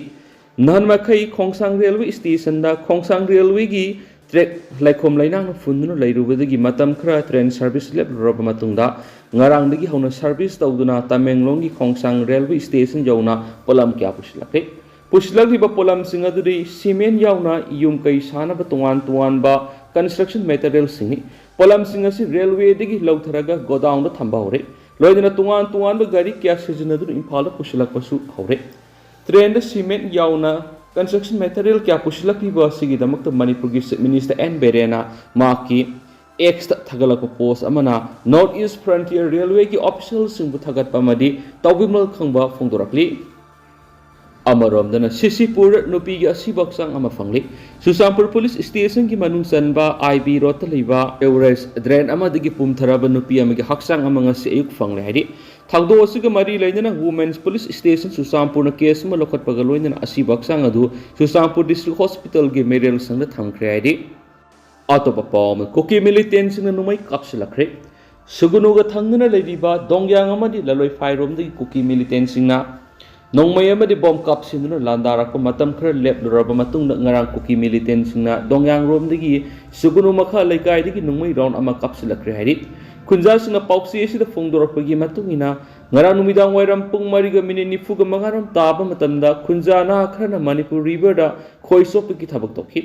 ꯅꯍꯥꯟ ꯃꯈꯩ ꯈꯣꯡꯁꯥꯡ railway station ꯗ ꯈꯣꯡꯁꯥꯡ railway ꯒꯤ track ꯂꯩꯈꯣꯝ ꯂꯩꯅꯥꯡꯅ ꯐꯨꯟꯗꯨꯅ ꯂꯩꯔꯨꯕꯗꯒꯤ ꯃꯇꯝ ꯈꯔ train service ꯂꯦꯞꯂꯨꯔꯕ ꯃꯇꯨꯡꯗ, ꯉꯔꯥꯡꯗꯒꯤ ꯍꯧꯅ service ꯇꯧꯗꯨꯅ ꯇꯃꯦꯡꯂꯣꯡꯒꯤ ꯈꯣꯡꯁꯥꯡ railway station ꯌꯧꯅ ꯄꯣꯠꯂꯝ ꯀꯌꯥ ꯄꯨꯁꯤꯜꯂꯛꯂꯤ꯫ ꯄꯨꯁꯤꯜꯂꯛꯂꯤꯕ ꯄꯣꯠꯂꯝꯁꯤꯡ ꯑꯗꯨꯗꯤ cement ꯌꯥꯎꯅ ꯌꯨꯝ ꯀꯩ ꯁꯥꯅꯕ ꯇꯣꯉꯥꯟ ꯇꯣꯉꯥꯟꯕ construction material ꯁꯤꯡꯅꯤ꯫ ꯄꯣꯠꯂꯝꯁꯤꯡ ꯑꯁꯤ railway ꯗꯒꯤ ꯂꯧꯊꯔꯒ godown ꯗ ꯊꯝꯕ ꯍꯧꯔꯦ꯫ ꯂꯣꯏꯅꯅ ꯇꯣꯉꯥꯟ ꯇꯣꯉꯥꯟꯕ ꯒꯥꯔꯤ ꯀꯌꯥ ꯁꯤꯖꯤꯟꯅꯗꯨꯅ ꯏꯝꯐꯥꯜꯗ ꯄꯨꯁꯤꯜꯂꯛꯄꯁꯨ ꯍꯧꯔꯦ꯫ Train ꯗ cement ꯌꯥꯎꯅ construction material ꯀꯌꯥ ꯄꯨꯁꯤꯜꯂꯛꯂꯤꯕ ꯑꯁꯤꯒꯤꯗꯃꯛꯇ ꯃꯅꯤꯄꯨꯔꯒꯤ Chief Minister ꯑꯦꯟ ꯕꯤꯔꯦꯟꯅ ꯃꯍꯥꯛꯀꯤ X ꯇ ꯊꯥꯒꯠꯂꯛꯄ post ꯑꯃꯅ North East Frontier Railway ꯒꯤ official ꯁꯤꯡꯕꯨ ꯊꯥꯒꯠꯄ ꯑꯃꯗꯤ ꯇꯧꯕꯤꯃꯜ ꯈꯪꯕ ꯐꯣꯡꯗꯣꯔꯛꯂꯤ꯫ ꯑꯃꯔꯣꯝꯗꯅ ꯁꯤꯁꯤꯄꯨꯔ ꯅꯨꯄꯤꯒꯤ ꯑꯁꯤꯕ ꯍꯛꯆꯥꯡ ꯑꯃ ꯐꯪꯂꯤ꯫ ꯆꯨꯔꯆꯥꯟꯄꯨꯔ police station ꯒꯤ ꯃꯅꯨꯡ ꯆꯟꯕ ꯑꯥꯏ ꯕꯤ road ꯇ ꯂꯩꯕ sewerage drain ꯑꯃꯗꯒꯤ ꯄꯨꯝꯊꯔꯕ ꯅꯨꯄꯤ ꯑꯃꯒꯤ ꯍꯛꯆꯥꯡ ꯑꯃ ꯉꯁꯤ ꯑꯌꯨꯛ ꯐꯪꯂꯦ ꯍꯥꯏꯔꯤ꯫ ꯊꯧꯗꯣꯛ ꯑꯁꯤꯒ ꯃꯔꯤ ꯂꯩꯅꯅ Women's Police Station ꯆꯨꯔꯆꯥꯟꯄꯨꯔꯅ case ꯑꯃ ꯂꯧꯈꯠꯄꯒ ꯂꯣꯏꯅꯅ ꯑꯁꯤꯕ ꯍꯛꯆꯥꯡ ꯑꯗꯨ ꯆꯨꯔꯆꯥꯟꯄꯨꯔ District Hospital ꯒꯤ ꯃꯦꯔꯦꯜ ꯁꯪꯗ ꯊꯝꯈ꯭ꯔꯦ ꯍꯥꯏꯔꯤ꯫ ꯑꯇꯣꯞꯄ ꯄꯥꯎ ꯑꯃ, ꯀꯨꯀꯤ militant ꯁꯤꯡꯅ ꯅꯣꯡꯃꯩ ꯀꯥꯞꯁꯤꯜꯂꯛꯈ꯭ꯔꯦ꯫ ꯁꯨꯒꯨꯅꯨꯒ ꯊꯪꯅꯅ ꯂꯩꯔꯤꯕ ꯗꯣꯡꯌꯥꯡ ꯑꯃꯗꯤ ꯂꯂꯣꯏꯐꯥꯏꯔꯣꯝꯗꯒꯤ ꯀꯨꯀꯤ militant ꯁꯤꯡꯅ ꯅꯣꯡꯃꯩ ꯑꯃꯗꯤ bomb ꯀꯥꯞꯁꯤꯟꯗꯨꯅ ꯂꯥꯟꯗꯥꯔꯛꯄ ꯃꯇꯝ ꯈꯔ ꯂꯦꯞꯂꯨꯔꯕ ꯃꯇꯨꯡꯗ ꯉꯔꯥꯡ ꯀꯨꯀꯤ militant ꯁꯤꯡꯅ ꯗꯣꯡꯌꯥꯡꯔꯣꯝꯗꯒꯤ ꯁꯨꯒꯨꯅꯨ ꯃꯈꯥ ꯂꯩꯀꯥꯏꯗꯒꯤ ꯅꯣꯡꯃꯩ round ꯑꯃ ꯀꯥꯞꯁꯤꯜꯂꯛꯈ꯭ꯔꯦ ꯍꯥꯏꯔꯤ꯫ ꯈꯨꯟꯖꯥꯁꯤꯡꯅ ꯄꯥꯎꯆꯦ ꯑꯁꯤꯗ ꯐꯣꯡꯗꯣꯔꯛꯄꯒꯤ ꯃꯇꯨꯡ ꯏꯟꯅ, ꯉꯔꯥꯡ ꯅꯨꯃꯤꯗꯥꯡ ꯋꯥꯏꯔꯝ ꯄꯨꯡ ꯃꯔꯤꯒ minute ꯅꯤꯐꯨꯒ ꯃꯉꯥ ꯔꯣꯝ ꯇꯥꯕ ꯃꯇꯝꯗ ꯈꯨꯟꯖꯥ ꯅꯍꯥ ꯈꯔꯅ ꯃꯅꯤꯄꯨꯔ river ꯗ ꯈꯣꯏ ꯆꯣꯞꯄꯒꯤ ꯊꯕꯛ ꯇꯧꯈꯤ꯫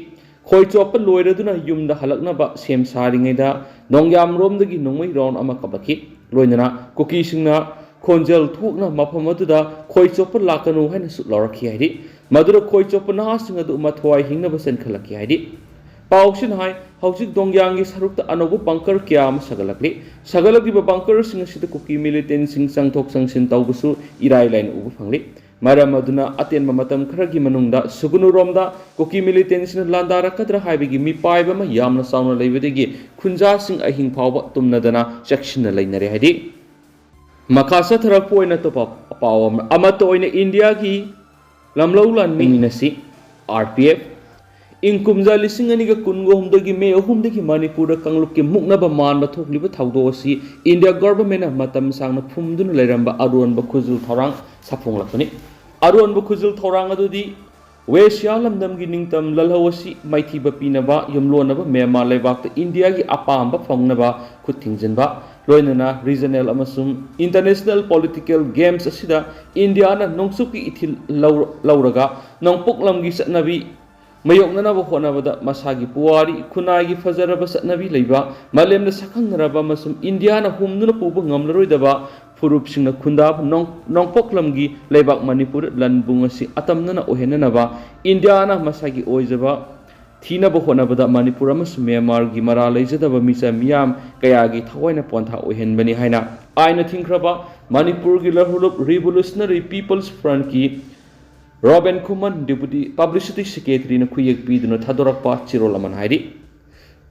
ꯈꯣꯏ ꯆꯣꯞꯄ ꯂꯣꯏꯔꯗꯨꯅ ꯌꯨꯝꯗ ꯍꯜꯂꯛꯅꯕ ꯁꯦꯝ ꯁꯥꯔꯤꯉꯩꯗ ꯅꯣꯡꯌꯥꯝꯔꯣꯝꯗꯒꯤ ꯅꯣꯡꯃꯩ round ꯑꯃ ꯀꯥꯞꯂꯛꯈꯤ꯫ ꯂꯣꯏꯅꯅ ꯀꯨꯀꯤꯁꯤꯡꯅ ꯈꯣꯟꯖꯦꯜ ꯊꯣꯛꯅ ꯃꯐꯝ ꯑꯗꯨꯗ ꯈꯣꯏ ꯆꯣꯞꯄ ꯂꯥꯛꯀꯅꯨ ꯍꯥꯏꯅꯁꯨ ꯂꯥꯎꯔꯛꯈꯤ ꯍꯥꯏꯔꯤ꯫ ꯃꯗꯨꯗ ꯈꯣꯏ ꯆꯣꯞꯄ ꯅꯍꯥꯁꯤꯡ ꯑꯗꯨ ꯃꯊ꯭ꯋꯥꯏ ꯍꯤꯡꯅꯕ ꯆꯦꯟꯈꯠꯂꯛꯈꯤ ꯍꯥꯏꯔꯤ꯫ ꯄꯥꯎꯁꯤꯅ ꯍꯥꯏ, ꯍꯧꯖꯤꯛ ꯗꯣꯡꯌꯥꯡꯒꯤ ꯁꯔꯨꯛꯇ ꯑꯅꯧꯕ ꯕꯪꯀꯔ ꯀꯌꯥ ꯑꯃ ꯁꯥꯒꯠꯂꯛꯂꯤ꯫ ꯁꯥꯒꯠꯂꯛꯂꯤꯕ ꯕꯪꯀꯔꯁꯤꯡ ꯑꯁꯤꯗ ꯀꯨꯀꯤ ꯃꯤꯂꯤꯇꯦꯟꯁꯤꯡ ꯆꯪꯊꯣꯛ ꯆꯪꯁꯤꯟ ꯇꯧꯕꯁꯨ ꯏꯔꯥꯏ ꯂꯥꯏꯅ ꯎꯕ ꯐꯪꯂꯤ꯫ ꯃꯔꯝ ꯑꯗꯨꯅ ꯑꯇꯦꯟꯕ ꯃꯇꯝ ꯈꯔꯒꯤ ꯃꯅꯨꯡꯗ ꯁꯨꯒꯨꯅꯨꯔꯣꯝꯗ ꯀꯨꯀꯤ ꯃꯤꯂꯤꯇꯦꯟꯁꯤꯡꯅ ꯂꯥꯟꯗꯥꯔꯛꯀꯗ꯭ꯔꯥ ꯍꯥꯏꯕꯒꯤ ꯃꯤꯄꯥꯏꯕ ꯑꯃ ꯌꯥꯝꯅ ꯆꯥꯎꯅ ꯂꯩꯕꯗꯒꯤ ꯈꯨꯟꯖꯥꯁꯤꯡ ꯑꯍꯤꯡ ꯐꯥꯎꯕ ꯇꯨꯝꯅꯗꯅ ꯆꯦꯛꯁꯤꯟꯅ ꯂꯩꯅꯔꯦ ꯍꯥꯏꯔꯤ꯫ ꯃꯈꯥ ꯆꯠꯊꯔꯛꯄ ꯑꯣꯏꯅ ꯑꯇꯣꯞꯄ ꯄꯥꯎ ꯑꯃ, ꯑꯃꯠꯇ ꯑꯣꯏꯅ ꯏꯟꯗꯤꯌꯥꯒꯤ ꯂꯝꯂꯧ ꯂꯥꯟꯃꯤ ꯑꯁꯤ, ꯑꯥꯔ ꯄꯤ ꯑꯦꯐ, ꯏꯪ ꯀꯨꯝꯖꯥ ꯂꯤꯁꯤꯡ ꯑꯅꯤꯒ ꯀꯨꯟꯒ ꯑꯍꯨꯝꯗꯒꯤ ꯃꯦ ꯑꯍꯨꯝꯗꯒꯤ ꯃꯅꯤꯄꯨꯔꯗ ꯀꯥꯡꯂꯨꯞꯀꯤ ꯃꯨꯛꯅꯕ ꯃꯥꯟꯕ ꯊꯣꯛꯂꯤꯕ ꯊꯧꯗꯣꯛ ꯑꯁꯤ ꯏꯟꯗꯤꯌꯥ ꯒꯣꯚꯔꯟꯃꯦꯟꯠꯅ ꯃꯇꯝ ꯁꯥꯡꯅ ꯐꯨꯝꯗꯨꯅ ꯂꯩꯔꯝꯕ ꯑꯔꯣꯟꯕ ꯈꯨꯖꯤꯜ ꯊꯧꯔꯥꯡ ꯁꯥꯐꯣꯡꯂꯛꯄꯅꯤ꯫ ꯑꯔꯣꯟꯕ ꯈꯨꯖꯤꯜ ꯊꯧꯔꯥꯡ ꯑꯗꯨꯗꯤ ꯋꯦꯁꯤꯌꯥ ꯂꯝꯗꯝꯒꯤ ꯅꯤꯡꯇꯝ ꯂꯜꯍꯧ ꯑꯁꯤ ꯃꯥꯏꯊꯤꯕ ꯄꯤꯅꯕ ꯌꯨꯝꯂꯣꯟꯅꯕ ꯃ꯭ꯌꯥꯟꯃꯥꯔ ꯂꯩꯕꯥꯛꯇ ꯏꯟꯗꯤꯌꯥꯒꯤ ꯑꯄꯥꯝꯕ ꯐꯪꯅꯕ ꯈꯨꯠ ꯊꯤꯡꯖꯤꯟꯕ, ꯂꯣꯏꯅꯅ ꯔꯤꯖꯅꯦꯜ ꯑꯃꯁꯨꯡ ꯏꯟꯇꯔꯅꯦꯁꯅꯦꯜ ꯄꯣꯂꯤꯇꯤꯀꯦꯜ ꯒꯦꯝꯁ ꯑꯁꯤꯗ ꯏꯟꯗꯤꯌꯥꯅ ꯅꯣꯡꯆꯨꯞꯀꯤ ꯏꯊꯤꯜ ꯂꯧꯔ-, ꯂꯧꯔꯒ ꯅꯣꯡꯄꯣꯛ ꯂꯝꯒꯤ ꯆꯠꯅꯕꯤ ꯃꯥꯌꯣꯛꯅꯅꯕ ꯍꯣꯠꯅꯕꯗ ꯃꯁꯥꯒꯤ ꯄꯨꯋꯥꯔꯤ, ꯈꯨꯟꯅꯥꯏꯒꯤ ꯐꯖꯔꯕ ꯆꯠꯅꯕꯤ ꯂꯩꯕ, ꯃꯥꯂꯦꯝꯗ ꯁꯛꯈꯪꯅꯔꯕ ꯑꯃꯁꯨꯡ ꯏꯟꯗꯤꯌꯥꯅ ꯍꯨꯝꯗꯨꯅ ꯄꯨꯕ ꯉꯝꯂꯔꯣꯏꯗꯕ ꯐꯨꯔꯨꯞꯁꯤꯡꯅ ꯈꯨꯟꯗꯥꯕ ꯅꯣꯡ-, ꯅꯣꯡꯄꯣꯛ ꯂꯝꯒꯤ ꯂꯩꯕꯥꯛ ꯃꯅꯤꯄꯨꯔ ꯂꯟꯕꯨꯡ ꯑꯁꯤ ꯑꯇꯝꯅꯅ ꯑꯣꯏꯍꯟꯅꯅꯕ ꯏꯟꯗꯤꯌꯥꯅ ꯃꯁꯥꯒꯤ ꯑꯣꯏꯖꯕ ꯊꯤꯅꯕ ꯍꯣꯠꯅꯕꯗ ꯃꯅꯤꯄꯨꯔ ꯑꯃꯁꯨꯡ ꯃ꯭ꯌꯥꯟꯃꯥꯔꯒꯤ ꯃꯔꯥꯜ ꯂꯩꯖꯗꯕ ꯃꯤꯆꯝ ꯃꯤꯌꯥꯝ ꯀꯌꯥꯒꯤ ꯊꯋꯥꯏꯅ ꯄꯣꯟꯊꯥ ꯑꯣꯏꯍꯟꯕꯅꯤ ꯍꯥꯏꯅ ꯑꯥꯏꯟꯅ ꯊꯤꯡꯈ꯭ꯔꯕ ꯃꯅꯤꯄꯨꯔꯒꯤ ꯂꯜꯍꯧꯂꯨꯞ Revolutionary People's Frontꯀꯤ ꯔꯣꯕꯦꯟ ꯈꯨꯃꯟ, Deputy Publicity Secretaryꯅ ꯈꯨꯌꯦꯛ ꯄꯤꯗꯨꯅ ꯊꯥꯗꯣꯔꯛꯄ ꯆꯦꯔꯣꯜ ꯑꯃꯅ ꯍꯥꯏꯔꯤ꯫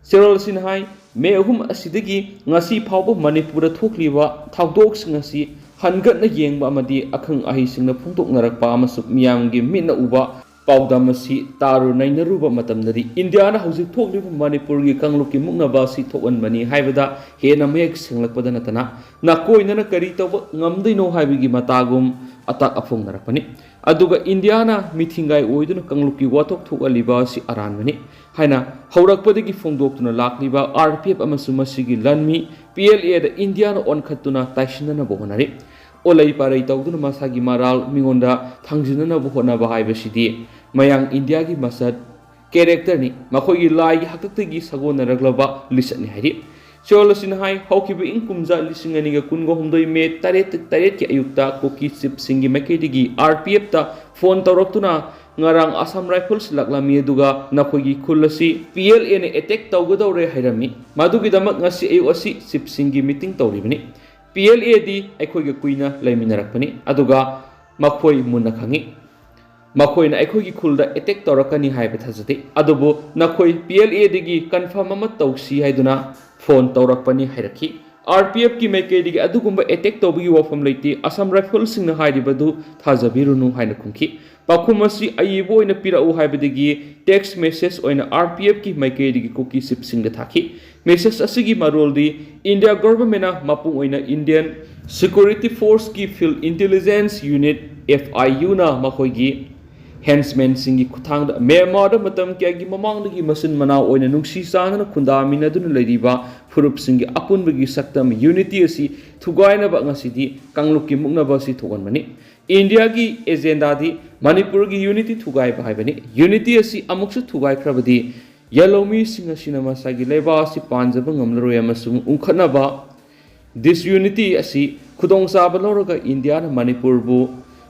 ꯆꯦꯔꯣꯜ ꯑꯁꯤꯅ ꯍꯥꯏ, ꯃꯦ ꯑꯍꯨꯝ ꯑꯁꯤꯗꯒꯤ ꯉꯁꯤ ꯐꯥꯎꯕ ꯃꯅꯤꯄꯨꯔꯗ ꯊꯣꯛꯂꯤꯕ ꯊꯧꯗꯣꯛꯁꯤꯡ ꯑꯁꯤ ꯍꯟꯒꯠꯅ ꯌꯦꯡꯕ ꯑꯃꯗꯤ ꯑꯈꯪ ꯑꯍꯩꯁꯤꯡꯅ ꯐꯣꯡꯗꯣꯛꯅꯔꯛꯄ ꯑꯃꯁꯨꯡ ꯃꯤꯌꯥꯝꯒꯤ ꯃꯤꯠꯅ ꯎꯕ ꯄꯥꯎꯗꯝ ꯑꯁꯤ ꯇꯥꯔꯨ ꯅꯩꯅꯔꯨꯕ ꯃꯇꯝꯗꯗꯤ ꯏꯟꯗꯤꯌꯥꯅ ꯍꯧꯖꯤꯛ ꯊꯣꯛꯂꯤꯕ ꯃꯅꯤꯄꯨꯔꯒꯤ ꯀꯥꯡꯂꯨꯞꯀꯤ ꯃꯨꯛꯅꯕ ꯑꯁꯤ ꯊꯣꯛꯍꯟꯕꯅꯤ ꯍꯥꯏꯕꯗ ꯍꯦꯟꯅ ꯃꯌꯦꯛ ꯁꯦꯡꯂꯛꯄꯗ ꯅꯠꯇꯅ ꯅꯥꯀꯣꯏꯅꯅ ꯀꯔꯤ ꯇꯧꯕ ꯉꯝꯗꯣꯏꯅꯣ ꯍꯥꯏꯕꯒꯤ ꯃꯇꯥꯒꯨꯝ ꯑꯇꯥꯛ ꯑꯐꯣꯡꯅꯔꯛꯄꯅꯤ꯫ ꯑꯗꯨꯒ ꯏꯟꯗꯤꯌꯥꯅ ꯃꯤꯊꯤꯡꯒꯥꯏ ꯑꯣꯏꯗꯨꯅ ꯀꯥꯡꯂꯨꯞꯀꯤ ꯋꯥꯊꯣꯛ ꯊꯣꯛꯍꯜꯂꯤꯕ ꯑꯁꯤ ꯑꯔꯥꯟꯕꯅꯤ ꯍꯥꯏꯅ ꯍꯧꯔꯛꯄꯗꯒꯤ ꯐꯣꯡꯗꯣꯛꯇꯨꯅ ꯂꯥꯛꯂꯤꯕ ꯑꯥꯔ ꯄꯤ ꯑꯦꯐ ꯑꯃꯁꯨꯡ ꯃꯁꯤꯒꯤ ꯂꯥꯟꯃꯤ ꯄꯤ ꯑꯦꯜ ꯑꯦꯗ ꯏꯟꯗꯤꯌꯥꯅ ꯑꯣꯟꯈꯠꯇꯨꯅ ꯇꯥꯏꯁꯤꯟꯅꯅꯕ ꯍꯣꯠꯅꯔꯤ꯫ ꯑꯣꯂꯩ ꯄꯥꯔꯩ ꯇꯧꯗꯨꯅ ꯃꯁꯥꯒꯤ ꯃꯔꯥꯜ ꯃꯤꯉꯣꯟꯗ ꯊꯥꯡꯖꯤꯟꯅꯅꯕ ꯍꯣꯠꯅꯕ ꯍꯥꯏꯕꯁꯤꯗꯤ ꯃꯌꯥꯡ ꯏꯟꯗꯤꯌꯥꯒꯤ ꯃꯁꯛ, ꯀꯦꯔꯦꯛꯇꯔꯅꯤ, ꯃꯈꯣꯏꯒꯤ ꯂꯥꯏꯒꯤ ꯍꯥꯛꯇꯛꯇꯒꯤ ꯁꯥꯒꯣꯟꯅꯔꯛꯂꯕ ꯂꯤꯆꯠꯅꯤ ꯍꯥꯏꯔꯤ꯫ ꯁꯤꯑꯣꯜ ꯑꯁꯤꯅ ꯍꯥꯏ, ꯍꯧꯈꯤꯕ ꯏꯪ ꯀꯨꯝꯖꯥ ꯂꯤꯁꯤꯡ ꯑꯅꯤꯒ ꯀꯨꯟꯒ ꯍꯨꯝꯗꯣꯏ ꯃꯦ ꯇꯔꯦꯠ, ꯇꯔꯦꯠꯀꯤ ꯑꯌꯨꯛꯇ ꯀꯨꯀꯤ ꯆꯤꯞꯁꯤꯡꯒꯤ ꯃꯥꯏꯀꯩꯗꯒꯤ ꯑꯥꯔ ꯄꯤ ꯑꯦꯐꯇ ꯐꯣꯟ ꯇꯧꯔꯛꯇꯨꯅ ꯉꯔꯥꯡ ꯑꯁꯥꯝ ꯔꯥꯏꯐꯜꯁ ꯂꯥꯛꯂꯝꯃꯤ, ꯑꯗꯨꯒ ꯅꯈꯣꯏꯒꯤ ꯈꯨꯜ ꯑꯁꯤ ꯄꯤ ꯑꯦꯜ ꯑꯦꯅ ꯑꯦꯇꯦꯛ ꯇꯧꯒꯗꯧꯔꯦ ꯍꯥꯏꯔꯝꯃꯤ꯫ ꯃꯗꯨꯒꯤꯗꯃꯛ ꯉꯁꯤ ꯑꯌꯨꯛ ꯑꯁꯤ ꯆꯤꯞꯁꯤꯡꯒꯤ ꯃꯤꯇꯤꯡ ꯇꯧꯔꯤꯕꯅꯤ꯫ ꯄꯤ ꯑꯦꯜ ꯑꯦꯗꯤ ꯑꯩꯈꯣꯏꯒ ꯀꯨꯏꯅ ꯂꯩꯃꯤꯟꯅꯔꯛꯄꯅꯤ, ꯑꯗꯨꯒ ꯃꯈꯣꯏ ꯃꯨꯟꯅ ꯈꯪꯏ꯫ ꯃꯈꯣꯏꯅ ꯑꯩꯈꯣꯏꯒꯤ ꯈꯨꯜꯗ ꯑꯦꯇꯦꯛ ꯇꯧꯔꯛꯀꯅꯤ ꯍꯥꯏꯕ ꯊꯥꯖꯗꯦ꯫ ꯑꯗꯨꯕꯨ ꯅꯈꯣꯏ ꯄꯤ ꯑꯦꯜ ꯑꯦꯗꯒꯤ ꯀꯟꯐꯥꯔꯝ ꯑꯃ ꯇꯧꯁꯤ ꯍꯥꯏꯗꯨꯅ ꯐꯣꯟ ꯇꯧꯔꯛꯄꯅꯤ ꯍꯥꯏꯔꯛꯈꯤ꯫ ꯑꯥꯔ ꯄꯤ ꯑꯦꯐꯀꯤ ꯃꯥꯏꯀꯩꯗꯒꯤ ꯑꯗꯨꯒꯨꯝꯕ ꯑꯦꯇꯦꯛ ꯇꯧꯕꯒꯤ ꯋꯥꯐꯝ ꯂꯩꯇꯦ, ꯑꯁꯥꯝ ꯔꯥꯏꯐꯜꯁꯤꯡꯅ ꯍꯥꯏꯔꯤꯕꯗꯨ ꯊꯥꯖꯕꯤꯔꯨꯅꯨ ꯍꯥꯏꯅ ꯈꯨꯝꯈꯤ꯫ ꯄꯥꯎꯈꯨꯝ ꯑꯁꯤ ꯑꯏꯕ ꯑꯣꯏꯅ ꯄꯤꯔꯛꯎ ꯍꯥꯏꯕꯗꯒꯤ ꯇꯦꯛꯁ ꯃꯦꯁꯦꯖ ꯑꯣꯏꯅ ꯑꯥꯔ ꯄꯤ ꯑꯦꯐꯀꯤ ꯃꯥꯏꯀꯩꯗꯒꯤ ꯀꯨꯀꯤ ꯆꯤꯞꯁꯤꯡꯗ ꯊꯥꯈꯤ꯫ ꯃꯦꯁꯦꯖ ꯑꯁꯤꯒꯤ ꯃꯔꯣꯜꯗꯤ ꯏꯟꯗꯤꯌꯥ ꯒꯣꯚꯔꯟꯃꯦꯟꯅ ꯃꯄꯨꯡ ꯑꯣꯏꯅ ꯏꯟꯗꯤꯌꯟ ꯁꯦꯀ꯭ꯌꯨꯔꯤꯇꯤ ꯐꯣꯔꯁꯀꯤ ꯐꯤꯜꯗ ꯏꯟꯇꯦꯂꯤꯖꯦꯟꯁ ꯌꯨꯅꯤꯠ, ꯑꯦꯐ ꯑꯥꯏ ꯌꯨꯅ ꯃꯈꯣꯏꯒꯤ ꯍꯦꯟꯁꯃꯦꯟꯁꯤꯡꯒꯤ ꯈꯨꯠꯊꯥꯡꯗ ꯃ꯭ꯌꯥꯟꯃꯥꯔꯗ ꯃꯇꯝ ꯀꯌꯥꯒꯤ ꯃꯃꯥꯡꯗꯒꯤ ꯃꯆꯤꯟ ꯃꯅꯥꯎ ꯑꯣꯏꯅ ꯅꯨꯡꯁꯤ ꯆꯥꯟꯅꯅ ꯈꯨꯟꯗꯥꯃꯤꯟꯅꯗꯨꯅ ꯂꯩꯔꯤꯕ ꯐꯨꯔꯨꯞꯁꯤꯡꯒꯤ ꯑꯄꯨꯟꯕꯒꯤ ꯁꯛꯇꯝ ꯌꯨꯅꯤꯇꯤ ꯑꯁꯤ ꯊꯨꯒꯥꯏꯅꯕ ꯉꯁꯤꯗꯤ ꯀꯥꯡꯂꯨꯞꯀꯤ ꯃꯨꯛꯅꯕ ꯑꯁꯤ ꯊꯣꯛꯍꯟꯕꯅꯤ꯫ ꯏꯟꯗꯤꯌꯥꯒꯤ ꯑꯦꯖꯦꯟꯗꯥꯗꯤ ꯃꯅꯤꯄꯨꯔꯒꯤ ꯌꯨꯅꯤꯇꯤ ꯊꯨꯒꯥꯏꯕ ꯍꯥꯏꯕꯅꯤ꯫ ꯌꯨꯅꯤꯇꯤ ꯑꯁꯤ ꯑꯃꯨꯛꯁꯨ ꯊꯨꯒꯥꯏꯈ꯭ꯔꯕꯗꯤ ꯌꯦꯜꯍꯧꯃꯤꯁꯤꯡ ꯑꯁꯤꯅ ꯃꯁꯥꯒꯤ ꯂꯩꯕꯥꯛ ꯑꯁꯤ ꯄꯥꯟꯖꯕ ꯉꯝꯂꯔꯣꯏ ꯑꯃꯁꯨꯡ ꯎꯪꯈꯠꯅꯕ ꯗꯤꯁꯌꯨꯅꯤꯇꯤ ꯑꯁꯤ ꯈꯨꯗꯣꯡꯆꯥꯕ ꯂꯧꯔꯒ ꯏꯟꯗꯤꯌꯥꯅ ꯃꯅꯤꯄꯨꯔꯕꯨ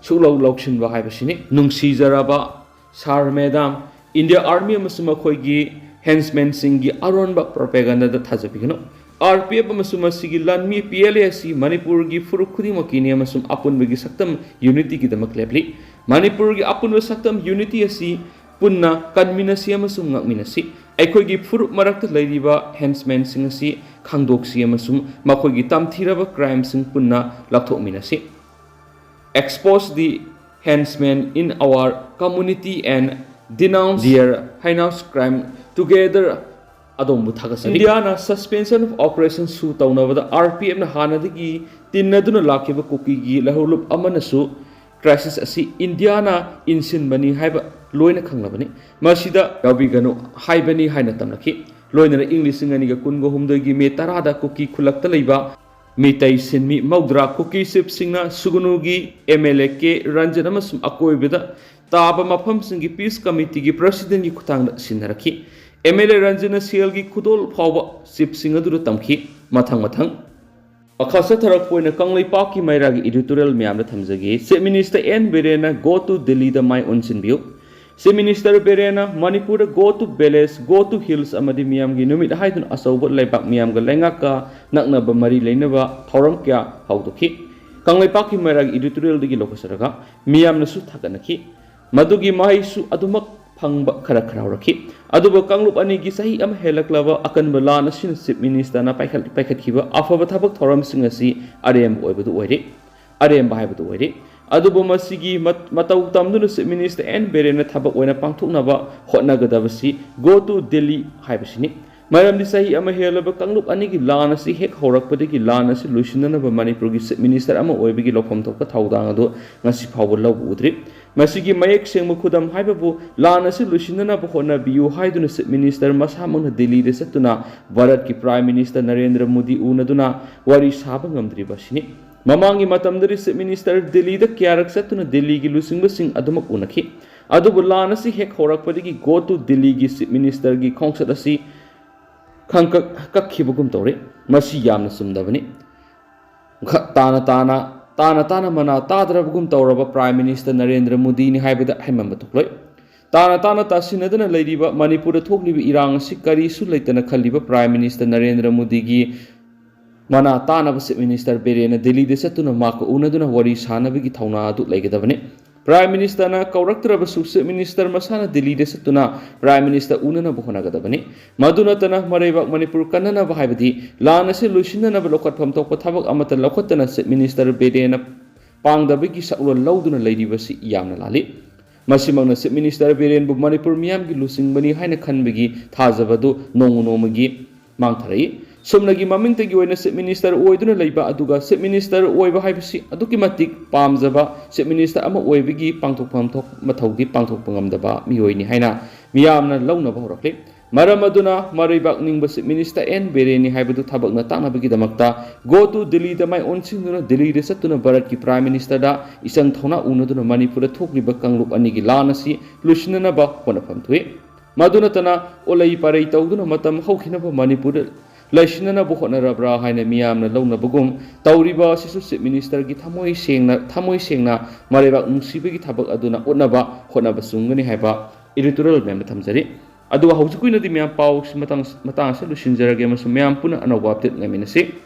ꯁꯨꯛꯂꯧ ꯂꯧꯁꯤꯟꯕ ꯍꯥꯏꯕꯁꯤꯅꯤ꯫ ꯅꯨꯡꯁꯤꯖꯔꯕ ꯁꯥꯔ, ꯃꯦꯗꯥꯝ, ꯏꯟꯗꯤꯌꯥ ꯑꯥꯔꯃꯤ ꯑꯃꯁꯨꯡ ꯃꯈꯣꯏꯒꯤ ꯍꯦꯟꯁꯃꯦꯟꯁꯤꯡꯒꯤ ꯑꯔꯣꯟꯕ ꯄ꯭ꯔꯣꯄꯦꯒꯟꯗꯥꯗ ꯊꯥꯖꯕꯤꯒꯅꯨ꯫ ꯑꯥꯔ ꯄꯤ ꯑꯦꯐ ꯑꯃꯁꯨꯡ ꯃꯁꯤꯒꯤ ꯂꯥꯟꯃꯤ ꯄꯤ ꯑꯦꯜ ꯑꯦ ꯑꯁꯤ ꯃꯅꯤꯄꯨꯔꯒꯤ ꯐꯨꯔꯨꯞ ꯈꯨꯗꯤꯡꯃꯛꯀꯤꯅꯤ ꯑꯃꯁꯨꯡ ꯑꯄꯨꯟꯕꯒꯤ ꯁꯛꯇꯝ ꯌꯨꯅꯤꯇꯤꯒꯤꯗꯃꯛ ꯂꯦꯞꯂꯤ꯫ ꯃꯅꯤꯄꯨꯔꯒꯤ ꯑꯄꯨꯟꯕ ꯁꯛꯇꯝ ꯌꯨꯅꯤꯇꯤ ꯑꯁꯤ ꯄꯨꯟꯅ ꯀꯟꯃꯤꯟꯅꯁꯤ ꯑꯃꯁꯨꯡ ꯉꯥꯛꯃꯤꯟꯅꯁꯤ꯫ ꯑꯩꯈꯣꯏꯒꯤ ꯐꯨꯔꯨꯞ ꯃꯔꯛꯇ ꯂꯩꯔꯤꯕ ꯍꯦꯟꯁꯃꯦꯟꯁꯤꯡ ꯑꯁꯤ ꯈꯪꯗꯣꯛꯁꯤ ꯑꯃꯁꯨꯡ ꯃꯈꯣꯏꯒꯤ ꯇꯝꯊꯤꯔꯕ ꯀ꯭ꯔꯥꯏꯝꯁꯤꯡ ꯄꯨꯟꯅ ꯂꯥꯞꯊꯣꯛꯃꯤꯟꯅꯁꯤ꯫ Expose the henchmen in our community and denounce their heinous crime together꯫ ꯑꯗꯣꯝꯕꯨ ꯊꯥꯒꯠꯆꯔꯤ꯫ ꯏꯟꯗꯤꯌꯥꯅ suspension of operation ꯁꯨ ꯇꯧꯅꯕꯗ ꯑꯥꯔ ꯄꯤ ꯑꯦꯐꯅ ꯍꯥꯟꯅꯗꯒꯤ ꯇꯤꯟꯅꯗꯨꯅ ꯂꯥꯛꯈꯤꯕ ꯀꯨꯀꯤꯒꯤ ꯂꯧꯍꯧꯂꯨꯞ ꯑꯃꯅꯁꯨ crisis ꯑꯁꯤ ꯏꯟꯗꯤꯌꯥꯅ ꯏꯟꯁꯤꯟꯕꯅꯤ ꯍꯥꯏꯕ ꯂꯣꯏꯅ ꯈꯪꯂꯕꯅꯤ꯫ ꯃꯁꯤꯗ ꯌꯥꯎꯕꯤꯒꯅꯨ ꯍꯥꯏꯕꯅꯤ ꯍꯥꯏꯅ ꯇꯝꯂꯛꯈꯤ꯫ ꯂꯣꯏꯅꯅ ꯏꯪ ꯂꯤꯁꯤꯡ ꯑꯅꯤꯒ ꯀꯨꯟꯒ ꯍꯨꯝꯗꯣꯏꯒꯤ ꯃꯦ ꯇꯔꯥꯗ ꯀꯨꯀꯤ ꯈꯨꯜꯂꯛꯇ ꯂꯩꯕ ꯃꯤꯇꯩ ꯁꯤꯟꯃꯤ ꯃꯧꯗ꯭ꯔꯥ ꯀꯨꯀꯤ ꯆꯤꯐꯁꯤꯡꯅ ꯁꯨꯒꯅꯨꯒꯤ M L A K Ranjan ꯑꯃꯁꯨꯡ ꯑꯀꯣꯏꯕꯗ ꯇꯥꯕ ꯃꯐꯝꯁꯤꯡꯒꯤ ꯄꯤꯁ ꯀꯃꯤꯇꯤꯒꯤ ꯄ꯭ꯔꯁꯤꯗꯦꯟꯒꯤ ꯈꯨꯠꯊꯥꯡꯗ ꯁꯤꯟꯅꯔꯛꯈꯤ꯫ ꯑꯦꯝ ꯑꯦꯜ ꯑꯦ ꯔꯟꯖꯤꯠꯅ ꯁꯦꯜꯒꯤ ꯈꯨꯗꯣꯜ ꯐꯥꯎꯕ ꯆꯤꯞꯁꯤꯡ ꯑꯗꯨꯗ ꯇꯝꯈꯤ꯫ ꯃꯊꯪ ꯃꯊꯪ ꯃꯈꯥ ꯆꯠꯊꯔꯛꯄ ꯑꯣꯏꯅ ꯀꯪꯂꯩꯄꯥꯛꯀꯤ ꯃꯩꯔꯥꯒꯤ editorial ꯃꯌꯥꯝꯗ ꯊꯝꯖꯒꯦ꯫ Chief Minister ꯑꯦꯟ ꯕꯤꯔꯦꯟꯅ "Go to Delhi"ꯗ ꯃꯥꯏ ꯑꯣꯟꯁꯤꯟꯕꯤꯌꯨ꯫ Chief Minister ꯕꯤꯔꯦꯟꯅ ꯃꯅꯤꯄꯨꯔꯗ "Go to Village, Go to Hills" ꯑꯃꯗꯤ "ꯃꯤꯌꯥꯝꯒꯤ ꯅꯨꯃꯤꯠ" ꯍꯥꯏꯗꯨꯅ ꯑꯆꯧꯕ ꯂꯩꯕꯥꯛ ꯃꯤꯌꯥꯝꯒ ꯂꯩꯉꯥꯛꯀ ꯅꯛꯅꯕ ꯃꯔꯤ ꯂꯩꯅꯕ ꯊꯧꯔꯝ ꯀꯌꯥ ꯍꯧꯗꯣꯛꯈꯤ꯫ ꯀꯪꯂꯩꯄꯥꯛꯀꯤ ꯃꯩꯔꯥꯒꯤ editorialꯗꯒꯤ ꯂꯧꯈꯠꯆꯔꯒ ꯃꯤꯌꯥꯝꯅꯁꯨ ꯊꯥꯒꯠꯅꯈꯤ꯫ ꯃꯗꯨꯒꯤ ꯃꯍꯩꯁꯨ ꯑꯗꯨꯃꯛ ꯐꯪꯕ ꯈꯔ ꯈꯔ ꯍꯧꯔꯛꯈꯤ꯫ ꯑꯗꯨꯕꯨ ꯀꯥꯡꯂꯨꯞ ꯑꯅꯤꯒꯤ ꯆꯍꯤ ꯑꯃ ꯍꯦꯜꯂꯛꯂꯕ ꯑꯀꯟꯕ ꯂꯥꯟ ꯑꯁꯤꯅ Chief Minister ꯅ ꯄꯥꯏꯈꯠ-, ꯄꯥꯏꯈꯠꯈꯤꯕ ꯑꯐꯕ ꯊꯕꯛ ꯊꯧꯔꯝꯁꯤꯡ ꯑꯁꯤ ꯑꯔꯦꯝꯕ ꯑꯣꯏꯕꯗꯨ ꯑꯣꯏꯔꯦ꯫ ꯑꯔꯦꯝꯕ ꯍꯥꯏꯕꯗꯨ ꯑꯣꯏꯔꯦ꯫ ꯑꯗꯨꯕꯨ ꯃꯁꯤꯒꯤ ꯃꯠ-, ꯃꯇꯧ ꯇꯝꯗꯨꯅ Chief Minister ꯑꯦꯟ ꯕꯤꯔꯦꯟꯅ ꯊꯕꯛ ꯑꯣꯏꯅ ꯄꯥꯡꯊꯣꯛꯅꯕ ꯍꯣꯠꯅꯒꯗꯕꯁꯤ "Go to Delhi" ꯍꯥꯏꯕꯁꯤꯅꯤ꯫ ꯃꯔꯝꯗꯤ ꯆꯍꯤ ꯑꯃ ꯍꯦꯜꯂꯕ ꯀꯥꯡꯂꯨꯞ ꯑꯅꯤꯒꯤ ꯂꯥꯟ ꯑꯁꯤ ꯍꯦꯛ ꯍꯧꯔꯛꯄꯗꯒꯤ ꯂꯥꯟ ꯑꯁꯤ ꯂꯣꯏꯁꯤꯟꯅꯅꯕ ꯃꯅꯤꯄꯨꯔꯒꯤ Chief Minister ꯑꯃ ꯑꯣꯏꯕꯒꯤ ꯂꯧꯐꯝ ꯊꯣꯛꯄ ꯊꯧꯗꯥꯡ ꯑꯗꯨ ꯉꯁꯤ ꯐꯥꯎꯕ ꯂꯧꯕ ꯎꯗ꯭ꯔꯤ꯫ ꯃꯁꯤꯒꯤ ꯃꯌꯦꯛ ꯁꯦꯡꯕ ꯈꯨꯗꯝ ꯍꯥꯏꯕꯕꯨ ꯂꯥꯟ ꯑꯁꯤ ꯂꯣꯏꯁꯤꯟꯅꯅꯕ ꯍꯣꯠꯅꯕꯤꯌꯨ ꯍꯥꯏꯗꯨꯅ Chief Minister ꯃꯁꯥꯃꯛꯅ ꯗꯤꯜꯂꯤꯗ ꯆꯠꯇꯨꯅ ꯚꯥꯔꯠꯀꯤ Prime Minister ꯅꯔꯦꯟꯗ꯭ꯔ ꯃꯣꯗꯤ ꯎꯅꯗꯨꯅ ꯋꯥꯔꯤ ꯁꯥꯕ ꯉꯝꯗ꯭ꯔꯤꯕ ꯑꯁꯤꯅꯤ꯫ ꯃꯃꯥꯡꯒꯤ ꯃꯇꯝꯗꯗꯤ Chief Minister ꯗꯤꯜꯂꯤꯗ ꯀꯌꯥꯔꯛ ꯆꯠꯇꯨꯅ ꯗꯤꯜꯂꯤꯒꯤ ꯂꯨꯆꯤꯡꯕꯁꯤꯡ ꯑꯗꯨꯃꯛ ꯎꯅꯈꯤ꯫ ꯑꯗꯨꯕꯨ ꯂꯥꯟ ꯑꯁꯤ ꯍꯦꯛ ꯍꯧꯔꯛꯄꯗꯒꯤ "Go to Delhi"ꯒꯤ Chief Minister ꯒꯤ ꯈꯣꯡꯆꯠ ꯑꯁꯤ ꯈꯪꯀꯛ ꯀꯛꯈꯤꯕꯒꯨꯝ ꯇꯧꯔꯦ꯫ ꯃꯁꯤ ꯌꯥꯝꯅ ꯆꯨꯝꯗꯕꯅꯤ꯫ ꯈ-, ꯇꯥꯅ ꯇꯥꯅ, ꯇꯥꯅ ꯇꯥꯅ ꯃꯅꯥ ꯇꯥꯗ꯭ꯔꯕꯒꯨꯝ ꯇꯧꯔꯕ Prime Minister ꯅꯔꯦꯟꯗ꯭ꯔ ꯃꯣꯗꯤꯅꯤ ꯍꯥꯏꯕꯗ ꯍꯥꯏꯃꯟꯕ ꯊꯣꯛꯂꯣꯏ꯫ ꯇꯥꯅ ꯇꯥꯅ ꯇꯥꯁꯤꯟꯅꯗꯨꯅ ꯂꯩꯔꯤꯕ ꯃꯅꯤꯄꯨꯔꯗ ꯊꯣꯛꯂꯤꯕ ꯏꯔꯥꯡ ꯑꯁꯤ ꯀꯔꯤꯁꯨ ꯂꯩꯇꯅ ꯈꯜꯂꯤꯕ Prime Minister ꯅꯔꯦꯟꯗ꯭ꯔ ꯃꯣꯗꯤꯒꯤ ꯃꯅꯥ ꯇꯥꯅꯕ Chief Minister ꯕꯤꯔꯦꯟꯅ ꯗꯤꯜꯂꯤꯗ ꯆꯠꯇꯨꯅ ꯃꯍꯥꯛꯀ ꯎꯅꯗꯨꯅ ꯋꯥꯔꯤ ꯁꯥꯅꯕꯒꯤ ꯊꯧꯅꯥ ꯑꯗꯨ ꯂꯩꯒꯗꯕꯅꯤ꯫ Prime Minister ꯅ ꯀꯧꯔꯛꯇ꯭ꯔꯕꯁꯨ Chief Minister ꯃꯁꯥꯅ ꯗꯤꯜꯂꯤꯗ ꯆꯠꯇꯨꯅ Prime Minister ꯎꯅꯅꯕ ꯍꯣꯠꯅꯒꯗꯕꯅꯤ꯫ ꯃꯗꯨ ꯅꯠꯇꯅ ꯃꯔꯩꯕꯥꯛ ꯃꯅꯤꯄꯨꯔ ꯀꯟꯅꯅꯕ, ꯍꯥꯏꯕꯗꯤ ꯂꯥꯟ ꯑꯁꯤ ꯂꯣꯏꯁꯤꯟꯅꯅꯕ ꯂꯧꯈꯠꯐꯝ ꯊꯣꯛꯄ ꯊꯕꯛ ꯑꯃꯠꯇ ꯂꯧꯈꯠꯇꯅ Chief Minister ꯕꯤꯔꯦꯟꯅ ꯄꯥꯡꯗꯕꯒꯤ ꯁꯛꯂꯣꯟ ꯂꯧꯗꯨꯅ ꯂꯩꯔꯤꯕꯁꯤ ꯌꯥꯝꯅ ꯂꯥꯜꯂꯤ꯫ ꯃꯁꯤꯃꯛꯅ Chief Minister ꯕꯤꯔꯦꯟꯕꯨ ꯃꯅꯤꯄꯨꯔ ꯃꯤꯌꯥꯝꯒꯤ ꯂꯨꯆꯤꯡꯕꯅꯤ ꯍꯥꯏꯅ ꯈꯟꯕꯒꯤ ꯊꯥꯖꯕꯗꯨ ꯅꯣꯡꯃ ꯅꯣꯡꯃꯒꯤ ꯃꯥꯡꯊꯔꯛꯏ꯫ ꯁꯨꯞꯅꯒꯤ ꯃꯃꯤꯡꯇꯒꯤ ꯑꯣꯏꯅ Chief Minister ꯑꯣꯏꯗꯨꯅ ꯂꯩꯕ, ꯑꯗꯨꯒ Chief Minister ꯑꯣꯏꯕ ꯍꯥꯏꯕꯁꯤ ꯑꯗꯨꯛꯀꯤ ꯃꯇꯤꯛ ꯄꯥꯝꯖꯕ, Chief Minister ꯑꯃ ꯑꯣꯏꯕꯒꯤ ꯄꯥꯡꯊꯣꯛꯐꯝ ꯊꯣꯛ-, ꯃꯊꯧꯗꯤ ꯄꯥꯡꯊꯣꯛꯄ ꯉꯝꯗꯕ ꯃꯤꯑꯣꯏꯅꯤ ꯍꯥꯏꯅ ꯃꯤꯌꯥꯝꯅ ꯂꯧꯅꯕ ꯍꯧꯔꯛꯂꯤ꯫ ꯃꯔꯝ ꯑꯗꯨꯅ ꯃꯔꯩꯕꯥꯛ ꯅꯤꯡꯕ Chief Minister ꯑꯦꯟ ꯕꯤꯔꯦꯟꯅꯤ ꯍꯥꯏꯕꯗꯨ ꯊꯕꯛꯅ ꯇꯥꯛꯅꯕꯒꯤꯗꯃꯛꯇ "Go to Delhi"ꯗ ꯃꯥꯏ ꯑꯣꯟꯁꯤꯟꯗꯨꯅ ꯗꯤꯜꯂꯤꯗ ꯆꯠꯇꯨꯅ ꯚꯥꯔꯠꯀꯤ Prime Minister ꯗ ꯏꯆꯪ ꯊꯧꯅꯥ ꯎꯅꯗꯨꯅ ꯃꯅꯤꯄꯨꯔꯗ ꯊꯣꯛꯂꯤꯕ ꯀꯥꯡꯂꯨꯞ ꯑꯅꯤꯒꯤ ꯂꯥꯟ ꯑꯁꯤ ꯂꯣꯏꯁꯤꯟꯅꯅꯕ ꯍꯣꯠꯅꯐꯝ ꯊꯣꯛꯏ꯫ ꯃꯗꯨ ꯅꯠꯇꯅ ꯑꯣꯂꯩ ꯄꯥꯔꯩ ꯇꯧꯗꯨꯅ ꯃꯇꯝ ꯍꯧꯈꯤꯅꯕ ꯃꯅꯤꯄꯨꯔꯗ ꯂꯩꯁꯤꯟꯅꯅꯕ ꯍꯣꯠꯅꯔꯕ꯭ꯔꯥ ꯍꯥꯏꯅ ꯃꯤꯌꯥꯝꯅ ꯂꯧꯅꯕꯒꯨꯝ, ꯇꯧꯔꯤꯕ ꯑꯁꯤꯁꯨ Chief Minister ꯒꯤ ꯊꯃꯣꯏ ꯁꯦꯡꯅ, ꯊꯃꯣꯏ ꯁꯦꯡꯅ ꯃꯔꯩꯕꯥꯛ ꯅꯨꯡꯁꯤꯕꯒꯤ ꯊꯕꯛ ꯑꯗꯨꯅ ꯎꯠꯅꯕ ꯍꯣꯠꯅꯕ ꯆꯨꯝꯒꯅꯤ ꯍꯥꯏꯕ editorial ꯃꯌꯥꯝꯗ ꯊꯝꯖꯔꯤ꯫ ꯑꯗꯨꯒ ꯍꯧꯖꯤꯛꯀꯤ ꯑꯣꯏꯅꯗꯤ ꯃꯌꯥꯝ ꯄꯥꯎꯁꯤ ꯃꯇꯥꯡ, ꯃꯇꯥꯡ ꯑꯁꯤꯗ ꯂꯣꯏꯁꯤꯟꯖꯔꯒꯦ ꯑꯃꯁꯨꯡ ꯃꯌꯥꯝ ꯄꯨꯟꯅ ꯑꯅꯧꯕ update ꯉꯥꯏꯃꯤꯟꯅꯁꯤ꯫